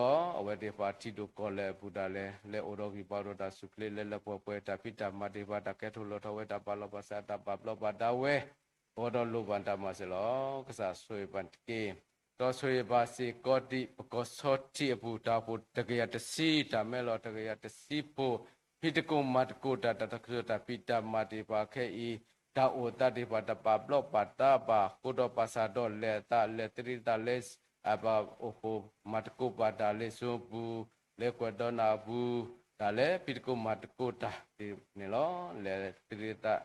ံး. အဃိဒီးအဝဲသ့ၣ်တဖၣ်ထံဒိၣ်ကီၢ်လဲၢ်အပူၤဒၣ်လဲာ် လဲၤအိၣ်ဒီးဂံၢ်ဘါဒီးတၢ်ဆူၣ်ချ့ လဲၤလၢပှဲၤပှဲၤ တၢ်ဖံးတၢ်မၤသ့ၣ်တဖၣ် တၢ်ကဲထီၣ်လိၣ်ထီၣ်ဝဲ တၢ်ပာ်လီၤပာ်စး တၢ်ပာ်ဘျီးပာ်ဒါဝဲ အိၣ်ဒီးလိၣ်ဘၣ်တၢ်မၤစၢၤလီၤ. ကစၢ်ဆိၣ်ဂ့ၤပှၤတက့ၢ်. ဒီးဆိၣ်ဂ့ၤပှၤစ့ၢ်ကီးဒံး ပကီၢ်ဆီထံးအပူၤ တၢ်အိၣ်ဖှိၣ်တကယၤတဆံ တၢ်မဲလီၤတကယၤတဆံဖိ ဖံးသကိးမၤသကိးတၢ် တၢ်ကစီၣ်တၢ်ဖံးတၢ်မၤသ့ၣ်တဖၣ်ခဲအံၤ တၢ်အိၣ်သးသ့ၣ်တဖၣ် တၢ်ပာ်ဘျီးပာ်ဒါဘၣ် ဃိဒီးပာ်စၢ်ဒီးလဲၤအသး လဲၤသရံးသးလၢ ပအိၣ်ဖှိၣ်မၤသကိးဘၣ်တၢ်လၢစိပူၤ လၢကွဲးဒီးနၢ်အပူၤ တၢ်လၢဖံးသကိးမၤသကိးတၢ်သ့ၣ်န့ၣ်လီၤ. လဲၤသရံးသး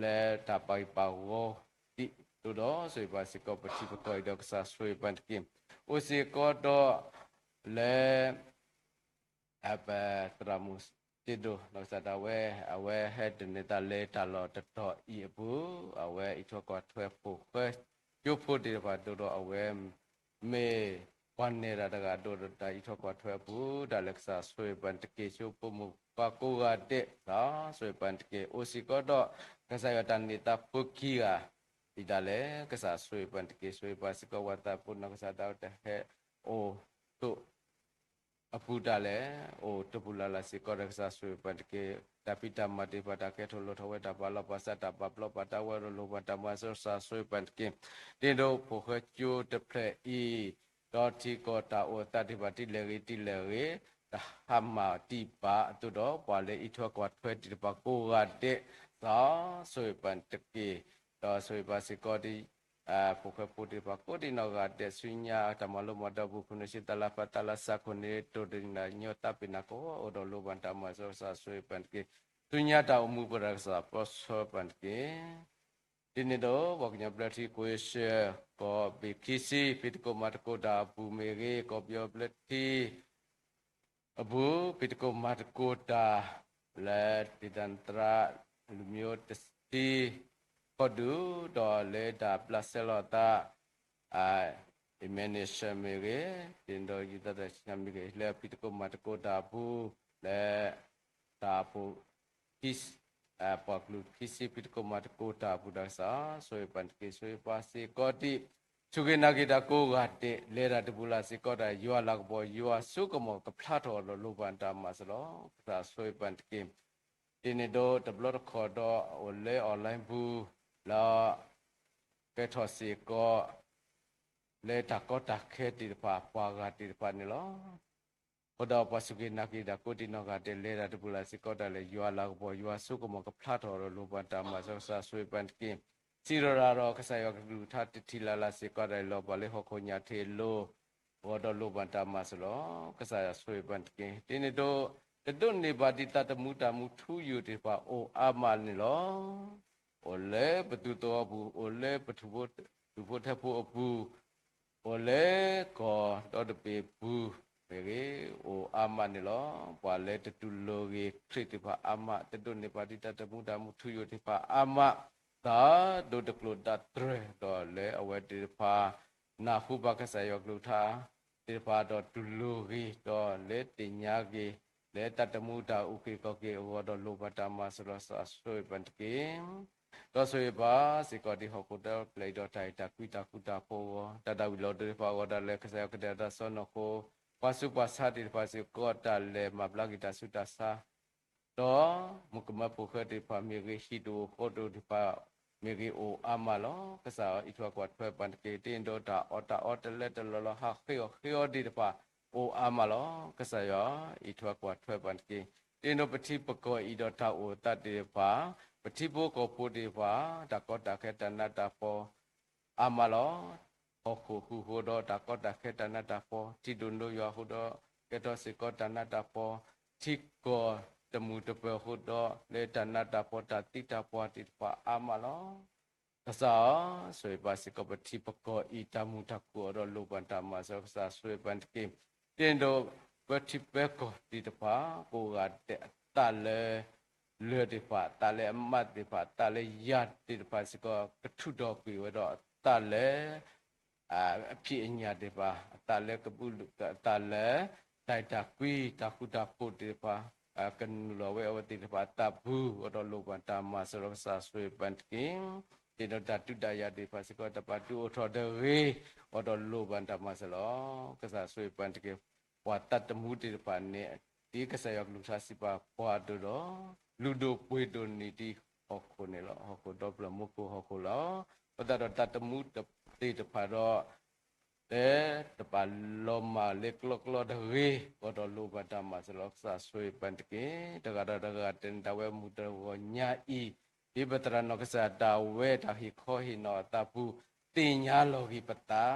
လၢတၢ်ပာ်ဂံၢ်ပာ်ဂီၤသ့ၣ် ဒိၣ်ဒီးဆိၣ်ဂ့ၤပှၤစ့ၢ်ကီး ပထံပကီၢ်အံၤဒီး ကစၢ်ဆိၣ်ဂ့ၤပှၤတက့ၢ်. အိၣ်စ့ၢ်ကီးဒီး လၢ ပသရၣ်မုၣ်စ့ဒိၣ်နီၢ်ကစၢ်ဒၣ်ဝဲ အဝဲဟဲဒိးန့ၢ်သးလၢတၢ်လီၢ်တတီၤအံၤအပူၤ အဝဲအံးထွဲကွၢ်ထွဲဖိၣ်ဃဲကၠိဖိသ့ၣ်တဖၣ် ဒိၣ်ဒီးအဝဲ မ့ၢ်ပှၤနဲၣ်တၢ်တဂၤ ဒိၣ်ဒီးတၢ်အံးထွဲကွၢ်ထွဲအပူၤ တၢ်လၢကစၢ်ဆိၣ်ဂ့ၤပှၤတက့ၢ်. ဆိပှိၢ်မုၣ်ပှၤကိးဂၤဒဲး ဆိၣ်ဂ့ၤပှၤတက့ၢ်. အိၣ်စ့ၢ်ကီးဒီး ကစၢ်ယွၤတၢ်န့ၢ်သါဖိခံဂၤ အံၤဒၣ်လဲာ် ကစၢ်ဆိၣ်ဂ့ၤပှၤတက့ၢ်. ဆိၣ်ဂ့ၤပှၤစ့ၢ်ကီး ပှၤသးပှၢ်နီၢ်ကစၢ်ဒၣ်ဝဲ တဟဲအိၣ်ဆိး အပူၤဒၣ်လဲာ် အိၣ်တပူၤလၢ်လၢ်စ့ၢ်ကီးဒီး ကစၢ်ဆိၣ်ဂ့ၤပှၤတက့ၢ်. တၢ်ဖံးတၢ်မၤသ့ၣ်တဖၣ် တၢ်ကဲထီၣ်လိၣ်ထီၣ်ဝဲ တၢ်ပာ်လီၤပာ်စး တၢ်ပာ်ဘျီးပာ်ဒါဝဲ အိၣ်ဒီးလိၣ်ဘၣ်တၢ်မၤစၢၤ ကစၢ်ဆိၣ်ဂ့ၤပှၤတက့ၢ်. ဒ်သိးဖိၣ်ဃဲကၠိတဖျၢၣ်အံၤ ဒီးထံကီၢ်တၢ်အိၣ်သးသ့ၣ်တဖၣ် ဒ်လဲၣ်ဂ့ၤဒ်လဲၣ်ဂ့ၤ တဟါမၢ်တံၢ်ဘၣ်အသိးဒီး ပှၤလၢအံးထွဲကွၢ်ထွဲသ့ၣ်တဖၣ်ကိးဂၤဒဲး ကစၢ်ဆိၣ်ဂ့ၤပှၤတက့ၢ်. ဒီးဆိၣ်ဂ့ၤပှၤစ့ၢ်ကီးဒ် ဖိၣ်ဃဲဖိသ့ၣ်တဖၣ်ကိးဒံးနီၢ်ဂၤဒဲး ဆူညါတၢ်မၤလိမၤဒိးအပူၤ ခိၣ်နူာ်ဆံသၣ်လါဖးသၣ်လါ စးခိၣ်န့ၣ် တိၢ်တနံၤညိသးပ့ၤနၤကိးဂၤ အိၣ်ဒီးလိၣ်ဘၣ်တၢ်မၤစၢၤ ကစၢ်ဆိၣ်ဂ့ၤပှၤတက့ၢ်. ဆူညါတၢ်အိၣ်မူပူၤဒီး ကစၢ်ပၢဆှၢပှၤတက့ၢ်. ဒ်န့ၣ်ဒီး ပှၤကညီဘျၢထံကိးဆၢ ကီၢ်ဘ့ၣ်ခံဆံ ဖံးသကိးမၤသကိးတၢ်အပူၤမ့ၢ်ဂ့ၤ, ကီၢ်ပယီၤဘျၢထံ အပူၤ ဖံးသကိးမၤသကိးတၢ် လၢသ့ၣ်တၢ်သရၣ်လူၤမံၤတဆံ ခီဒုၣ် ဒီးလၢတၢ်ဘျးစဲလီၤသး အ အမ့ၢ်န့ၣ်ဆၢမ့ၢ်ဂ့ၤ, ဒ်န့ၣ်ဒီးယသးတၢ်ဆံမ့ၢ်ဂ့ၤ လၢဖံးသကိးမၤသကိးတၢ်အပူၤ လၢ တၢ်အိၣ်ဖှိၣ် ပှၤကလုာ်ခံဆံ ဖံးသကိးမၤသကိးတၢ်အပူၤဒီး ကစၢ်ဆိၣ်ဂ့ၤပှၤတက့ၢ်. ဆိၣ်ဂ့ၤပှၤစ့ၢ်ကီးဒ် စူၢ်က့ၤနာ်က့ၤတၢ်ကိးဂၤဒဲး လဲၤတၢ်တပူၤလၢ်စ့ၢ်ကီးဒီး ယွၤလၤကပီၤ ယွၤစိကမီၤကဖျါထီၣ်ဒီးလိၣ်ဘၣ်တၢ်မၤစၢၤလီၤ. ကစၢ်ဆိၣ်ဂ့ၤပှၤတက့ၢ်. ဒ်န့ၣ်ဒီးတဘျီတခီၣ်ဒီး အိၣ်လၢ online ပူၤ လၢ ကဲထီၣ်စ့ၢ်ကီး လၢတၢ်ကီတၢ်ခဲသ့ၣ်တဖၣ် ပှၤဂၤသ့ၣ်တဖၣ်န့ၣ်လီၤ. အဃိဒီးပှၤစူၢ်က့ၤနာ်က့ၤတၢ်ကိးဒံးနီၢ်ဂၤဒဲး လဲၤတၢ်တပူၤလၢ်စ့ၢ်ကီးဒၣ်လဲာ် ယွၤလၤကပီၤ ယွၤစိကမီၤကဖျါထီၣ်ဒီးလိၣ်ဘၣ်တၢ်မၤစၢၤ ကစၢ်ဆိၣ်ဂ့ၤပှၤတက့ၢ်. စံးထီၣ်ရၤဒီးကစၢ်ယွၤကလုၢ်ကထါတထံၣ်လၢ်လၢ်စ့ၢ်ကီးဒၣ်လဲာ် လီၤဘၣ်လၢဟီၣ်ခိၣ်ညါထံးအလိၤ အဃိဒီးလိၣ်ဘၣ်တၢ်မၤစၢၤလီၤ. ကစၢ်ယွၤဆိၣ်ဂ့ၤပှၤတက့ၢ်. ဒ်န့ၣ်ဒီး တဒိးန့ၢ်ဘၣ်ဒံးသးသမူတၢ်မူထူယိာ်သ့ၣ်တဖၣ်အိၣ်အါမးန့ၣ်လီၤ. အိၣ်လၢပသူၣ်သဝီပူၤ, အိၣ်လၢပထူၣ်ဖိထဲးဖိအပူၤ, အိၣ်လၢကီၢ်ဒီတဘ့ၣ်ပူၤမ့ၢ်ဂ့ၤ, အိၣ်အါမးန့ၣ်လီၤ. ပှၤလၢတတူၢ်လိာ်ဂ့ၤခရံာ်သ့ၣ်တဖၣ်အါမး, တဒိးန့ၢ်ဘၣ်ဒံးသးသမူတၢ်မူထူယိာ်သ့ၣ်တဖၣ်အါမး, သးဒိၣ်တကျိၤသးတြဲၤဒီးလၢအဝဲသ့ၣ်တဖၣ် နၢ်ဟူဘၣ်ကစၢ်ယွၤကလုၢ်ကထါ သ့ၣ်တဖၣ်ဒီးတူၢ်လိာ်ဂ့ၤဒီးလၢသ့ၣ်ညါဂ့ၤ လၢတၢ်သမူတၢ်အုၣ်က့ၤခီၣ်က့ၤအဂီၢ်ဒီးလိၣ်ဘၣ်တၢ်မၤစၢၤလီၤ. ကစၢ်ဆိၣ်ဂ့ၤပှၤတက့ၢ်. ဒီးဆိၣ်ဂ့ၤဘၣ်စ့ၢ်ကီးဒ်ဟီၣ်ခိၣ်ဒီဖျၢၣ်အံၤဒီးတၢ်အဲၣ်တၢ်ကွံတၢ်ဃူတၢ်ဖိးအဂီၢ်, တၢ်သးဝံၣ်လီၤဒိသ့ၣ်တဖၣ်အဂီၢ်ဒၣ်လဲာ် ကစၢ်ယွၤကတဲာ်ကတီၤစီၢ်နီၤခိ ပှၤဆူးပှၤဆါသ့ၣ်တဖၣ်စ့ၢ်ကီးဒၣ်လဲာ် မၤဘျါက့ၤတၢ်ဆူးတၢ်ဆါ ဒီးမုၣ်ကမဲဖိဃဲသ့ၣ်တဖၣ်မ့ၢ်ဂ့ၤ, ဟံၣ်ဒိၣ်ဃီဒိၣ်သ့ၣ်တဖၣ်မ့ၢ်ဂ့ၤ, အိၣ်အါမးလီၤ. ကစၢ်ယွၤအံးထွဲကွၢ်ထွဲပှၤတက့ၢ်. ဒ်န့ၣ်ဒီးတၢ်အီၣ်တၢ်အီတလၢတလီၢ်လီၤ ဟးဃ့အီၣ်ဃ့အီသ့ၣ်တဖၣ် အိၣ်အါမးလီၤ. ကစၢ်ယွၤအံးထွဲကွၢ်ထွဲပှၤတက့ၢ်. ဒ်န့ၣ်ဒီးပထံပကီၢ်အံၤဒီးတၢ်အိၣ်သးသ့ၣ်တဖၣ်, ပထံဖိကီၢ်ဖိသ့ၣ်တဖၣ် တၢ်ကီတၢ်ခဲတၢ်နးတၢ်ဖှီၣ် အါမးလီၤ. ဟီၣ်ခိၣ်ဟူးဃိဒီးတၢ်ကီတၢ်ခဲတၢ်နးတၢ်ဖှီၣ်, ထံဒိၣ်နိယွၤဃိဒီး ကဲထီၣ်စ့ၢ်ကီးတၢ်နးတၢ်ဖှီၣ်, ထံကီၢ်တမုာ်တပၢၢ်ဃိဒီး လၢတၢ်နးတၢ်ဖှီၣ်တၢ်သံတၢ်ပှၢ်သ့ၣ်တဖၣ်အါမးလီၤ. ကစၢ်ဧၢ, ဆိၣ်ဂ့ၤဘၣ်စ့ၢ်ကီးပထံပကီၢ်အံၤ တၢ်မုာ်တၢ်ခုၣ်အီၤဒီးလိၣ်ဘၣ်တၢ်မၤစၢၤ ကစၢ်ဆိၣ်ဂ့ၤပှၤတက့ၢ်. ဒ်သိးပထံပကီၢ်သ့ၣ်တဖၣ် ကိးဂၤဒဲးအသးလၢ လၢၢ်သ့ၣ်တဖၣ် အသးလၢအမးသ့ၣ်တဖၣ် အသးလၢယၤသ့ၣ်တဖၣ်စ့ၢ်ကီး ကထုးထီၣ်ကွံာ်ဝဲဒီးအသးလၢ အဖံးအညၣ်သ့ၣ်တဖၣ် အသးလၢကဘုးလုာ် အသးလၢ တၢ်အဲၣ်တၢ်ကွံ တၢ်ဃူတၢ်ဖိးသ့ၣ်တဖၣ် ကနုာ်လီၤဝဲအဝဲသ့ၣ်တဖၣ်အသးပူၤ အီၤဒီးလိၣ်ဘၣ်တၢ်မၤစၢၤလီၤ ကစၢ်ဆိၣ်ဂ့ၤပှၤတက့ၢ်. ဒ်သိးတၢ်ဒုးတၢ်ယၤသ့ၣ်တဖၣ်စ့ၢ်ကီး တၢ်ပာ်ဒုးအိၣ်ထီၣ်တဂ့ၤ အီၤဒီးလိၣ်ဘၣ်တၢ်မၤစၢၤလီၤ ကစၢ်ဆိၣ်ဂ့ၤပှၤတက့ၢ်. ပှၤသးသမူသ့ၣ်တဖၣ်န့ၣ် ဒ်ကစၢ်ယွၤကလုၢ်ကထါစံးပာ်ပှၤအသိးဒီး လုၢ်ဒိၣ်ပှ့ၤဒိၣ်န့ၢ်ဒံးဟီၣ်ခိၣ်န့ၣ်လီၤ. ဟီၣ်ခိၣ်ဒီဖျၢၣ်မူခိၣ်ဟီၣ်ခိၣ်လီၤ. အဃိသတးဒီးသးသမူသ့ၣ်တဖၣ်ဒီး လၢတပာ်လီၤမၢ်လၢကျီကျီတဂ့ၤ အီၤဒီးလိၣ်ဘၣ်တၢ်မၤစၢၤလီၤ ကစၢ်ဆိၣ်ဂ့ၤပှၤတက့ၢ်. တဂၤဒီးတဂၤတဲန့ၣ် တၢ်ဝဲမုၢ်တဂီၤညါအံၤ ဒ်ပသရၣ်နီၢ်ကစၢ်ဒၣ်ဝဲတၢ်ဟ့ၣ်ခီဟ့ၣ်နီၤအသးပူၤ သ့ၣ်ညါလီၤက့ၤပသး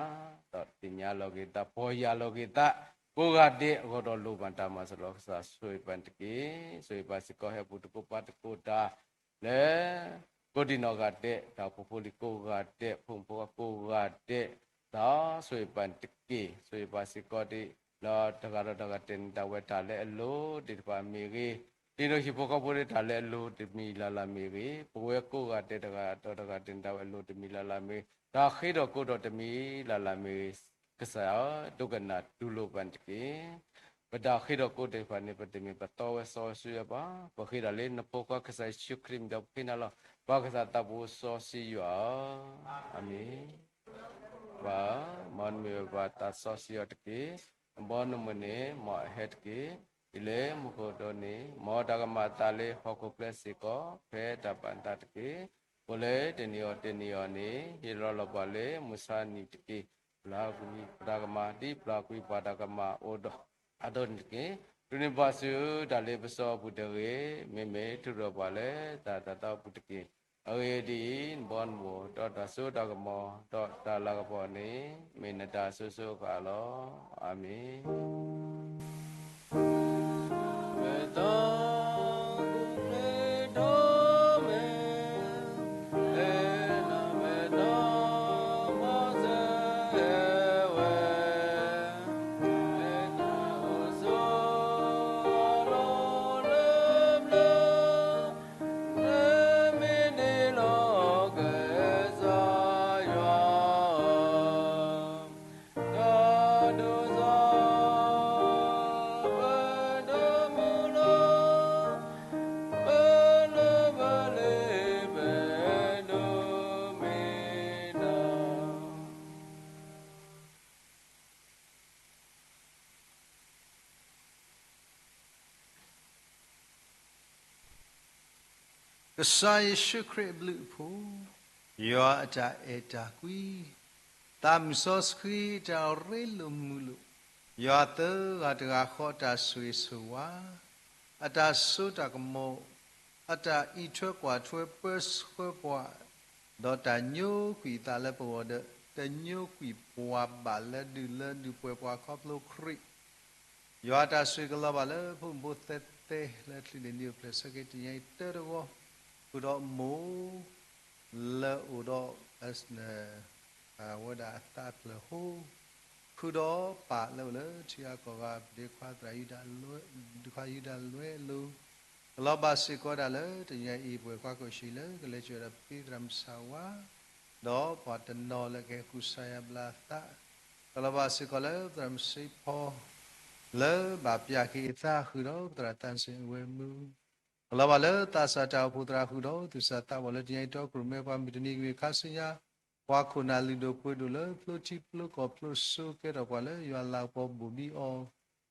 ဒီးသ့ၣ်ညါလီၤက့ၤသး ပီၢ်ယၢ်လီၤက့ၤသး ကိးဂၤဒဲးအဂီၢ်ဒီးလိၣ်ဘၣ်တၢ်မၤစၢၤလီၤ ကစၢ်ဆိၣ်ဂ့ၤပှၤတက့ၢ်. ဆိၣ်ဂ့ၤပှၤစ့ၢ်ကီးဟဲပူၤသကိးပာ်သကိးတၢ် လၢ ကိးဒံနီၢ်ဂၤဒဲး တၢ်အိၣ်ဖှိၣ်ဖိလံၤကိးဂၤဒဲး ဖိမုၣ်ဖိခွါကိးဂၤဒဲး ဒီးဆိၣ်ဂ့ၤပှၤတက့ၢ်. ဆိၣ်ဂ့ၤပှၤစ့ၢ်ကီးဒ် လၢတဂၤဒီးတဂၤတဲန့ၣ် တၢ်ဝဲတၢ်လၢအလိၤသ့ၣ်တဖၣ်မ့ၢ်ဂ့ၤ, ဒ်သိးဟံၣ်ဖိဃီဖိဒီးတၢ်လၢအလိၤတမံၤလၢ်လၢ်မ့ၢ်ဂ့ၤ, ပဝဲကိးဂၤဒဲးတဂၤဒီးတဂၤတဲန့ၣ် တၢ်ဝဲအလိၤတမံၤလၢ်လၢ်မ့ၢ်ဂ့ၤ, တၢ်ဃ့ထီၣ်ကိးထီၣ်တမံၤလၢ်လၢ်မ့ၢ်ဂ့ၤ, ကစၢ်ဧၢ ဒိကနၣ်တူၢ်လိာ်ပှၤတက့ၢ်. ပတၢ်ဃ့ထီၣ်ကိးသ့ၣ်တဖၣ်န့ၣ် ပတမ့ၢ်ပသီဝဲစီဆှံယွၤဘၣ်. ပဃ့ဒၣ်လၢနဖိခွါကစၢ်ယ့ၣ်ၡူးခရံာ်မံၤဒီးပဃ့နၤလီၤ. ပၢ်ကစၢ်သးဘိစီဆှံယွၤဧၢ, အၤမ့ၣ်. ပၢ်ဧၢ, မ်နမ့ၢ်ပၢ်သးစီဆှံယွၤတက့ၢ်. မ်နမုၢ်န့ၣ် မ်အဟဲတက့ၢ်. ဒ်လၢမူခိၣ်ဒီးန့ၣ် မ်တၢ်ကမၣ်အသးလၢဟီၣ်ခိၣ်ချၢစ့ၢ်ကီး ဖဲတၢ်ပာ်နသးတက့ၢ်. အိၣ်လၢတနံၤအီၤတနံၤအီၤန့ၣ် ဟ့ၣ်လီၤလီၤပှၤလၢမုၢ်ဆါနံၤတက့ၢ်. ပျၢ်ကွံာ်ပတၢ်ကမၣ် ဒ်ပျၢ်ကွံာ်ပှၤတၢ်ကမၣ်အသိးန့ၣ်တက့ၢ်. တုၤန့ၢ်ဘၣ်ဆူတၢ်လ့ပစီအပူၤတဂ့ၤ, မ့မ့ၢ်ထုးထီၣ်ပှၤလၢတၢ်တၢ်သီအပူၤတက့ၢ်. အဂ့ၢ်ဒ်အံၤ, နဘီနမိၢ် ဒီးတၢ်စိတၢ်ကမီၤ ဒီးတၢ်လၤကပီၤန့ၣ် မ့ၢ်နတၢ်စိၤစိၤအဃၣ်လီၤ. အၤမ့ၣ်.ကစၢ်ယ့ၣ်ၡူးခရံာ်အဘျုးအဖှိၣ်, ယွၤအတၢ်အဲၣ်တၢ်ကွံ, သးမုၢ်စီဆှံတၢ်ရ့လိာ်မုာ်လိာ်, ယွၤသၢဂၤတဂၤဃီအတၢ်ဆိၣ်ဂ့ၤဆိၣ်ဝါ, အတၢ်စိတၢ်ကမီၤ, အတၢ်အံးထွဲကွၢ်ထွဲပၢဆှၢပှၤ, ဒီးတၢ်ညိကွံာ်သးလၢပဂီၢ်ဒီး တညိကွံာ်ပှၤဘၣ်လၢဒုးလၢဒုးပှဲၤပှၤခီဖျိခရံာ် ယွၤအတၢ်ဆိၣ်ဂ့ၤကလီၤဘၣ်လၢဖိမုၣ်ဖိသဲသဲလၢချံးန့ၣ် ဒ်အိၣ်ဖျဲၣ်ဆၢက့ၤတနံၤအံၤတၢ်တဂီၢ်, ဃုာ်ဒီးမိၢ် လၢအိၣ်ဒီး အဝဲဒၣ်အသးဖျၢၣ်ဟိ, ဃုာ်ဒီးပၢ်လၢအိၣ်လၢထံဂၤကီၢ်ဂၤ ပဒ့ခွါသရၣ်ယူဒၤလွဲၢ်, ဒ့ခွါယူဒၤလွဲၢ်အလိၤ, ကလီၤဘၣ်စ့ၢ်ကီးဒၣ်လၢတနံၤအံၤ ပဝဲကွၢ်ကီၢ်ဆံးလၢကလဲၤစၢၤဒီးပသရၣ်မုၣ်ဆါဝါ ဒီးပှၤတနီၤလၢကဟဲကူစါယါဘျါသး, ကလီၤဘၣ်စ့ၢ်ကီးလၢပသရၣ်မုၣ်စ့ဖီ လၢဘၣ်ပျၢ်က့ၤအသးဃုာ်ဒီးပသရၣ်သးစၢ်အဝဲမုၢ်, ကလီၤဘၣ်လၢသးစၢ်တၢ်အိၣ်ဖှိၣ်သရၣ်ဃုာ်ဒီးသူၣ်စၢ်သးဘီၣ်လၢတနံၤအံၤတီကရူၢ်မဲခွါမုၢ်တနံၤဂ့ၤခါဆူညါ, ပှၤခိၣ်နၢ်လုၢ်ဒိၣ်ပှ့ၤဒိၣ်လၢဖျိထံဖျိကီၢ်ဖျိစိကဲထီၣ်ပှၤလၢယွၤလၤကပီၤဘိၣ်ဘံအီၤ,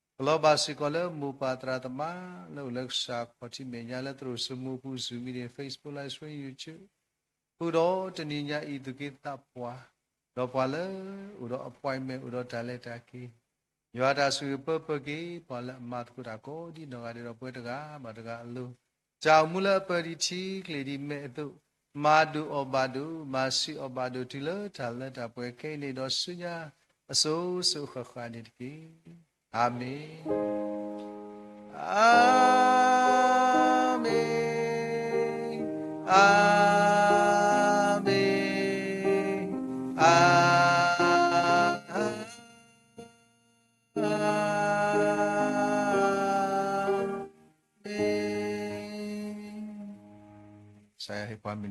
ကလီၤဘၣ်စ့ၢ်ကီးလၢမိၢ်ပၢ်သရၣ်သမါလၢအိၣ်လၢကစၢ်ခီၣ်ထံးမဲာ်ညါလၢသရိာ်စိမိပူၤ Zoom meeting, Facebook Live Stream, YouTube ဃုာ်ဒီးတနံၤညါအံၤသူၣ်က့သးပှၢ်, ဒီးပှၤလၢအိၣ်ဒီး appointment အိၣ်ဒီးတၢ်လဲၤတၢ်က့ၤ, ယွၤတၢ်ဆိၣ်ဂ့ၤပၢပၢက့ၤ ပှၤလၢအမၤသကိးတၢ်ကိးဒ်နီၢ်ဂၤဒဲးဒီးပဝဲတဂၤဘၣ်တဂၤအလိၤ, တၢ်အိၣ်မူလၢအပၢၤဒံးထံကျ့ၤဒံးမဲာ်အသိး, မၤဒိၣ်အီၣ်ဘၣ်ဒိၣ် မၤဆံးအီၣ်ဘၣ်ဒိၣ်တုၤလၢတၢ်လၢတၢ်ပှဲၤခဲအံၤန့ၣ်ဒီးဆူညါ အစိၤစိၤအဃၣ်ဃၣ်န့ၣ်တက့ၢ်. အၤမ့ၣ်, အၤမ့ၣ်, အၤမ့ၣ်.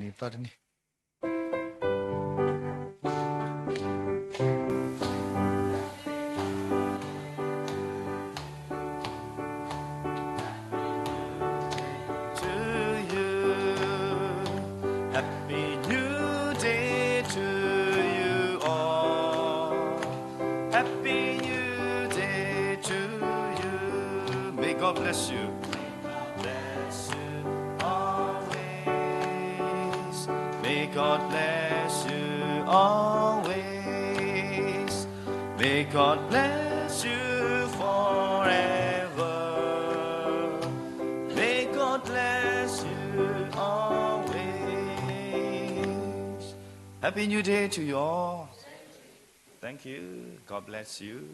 သီတနံၣ် to you. Happy New Day to you all. Happy New Day to you. May God bless you. Bless you always. May God bless you always. May God bless you forever. May God bless you always. Happy New Day to you all. Thank you. God bless you.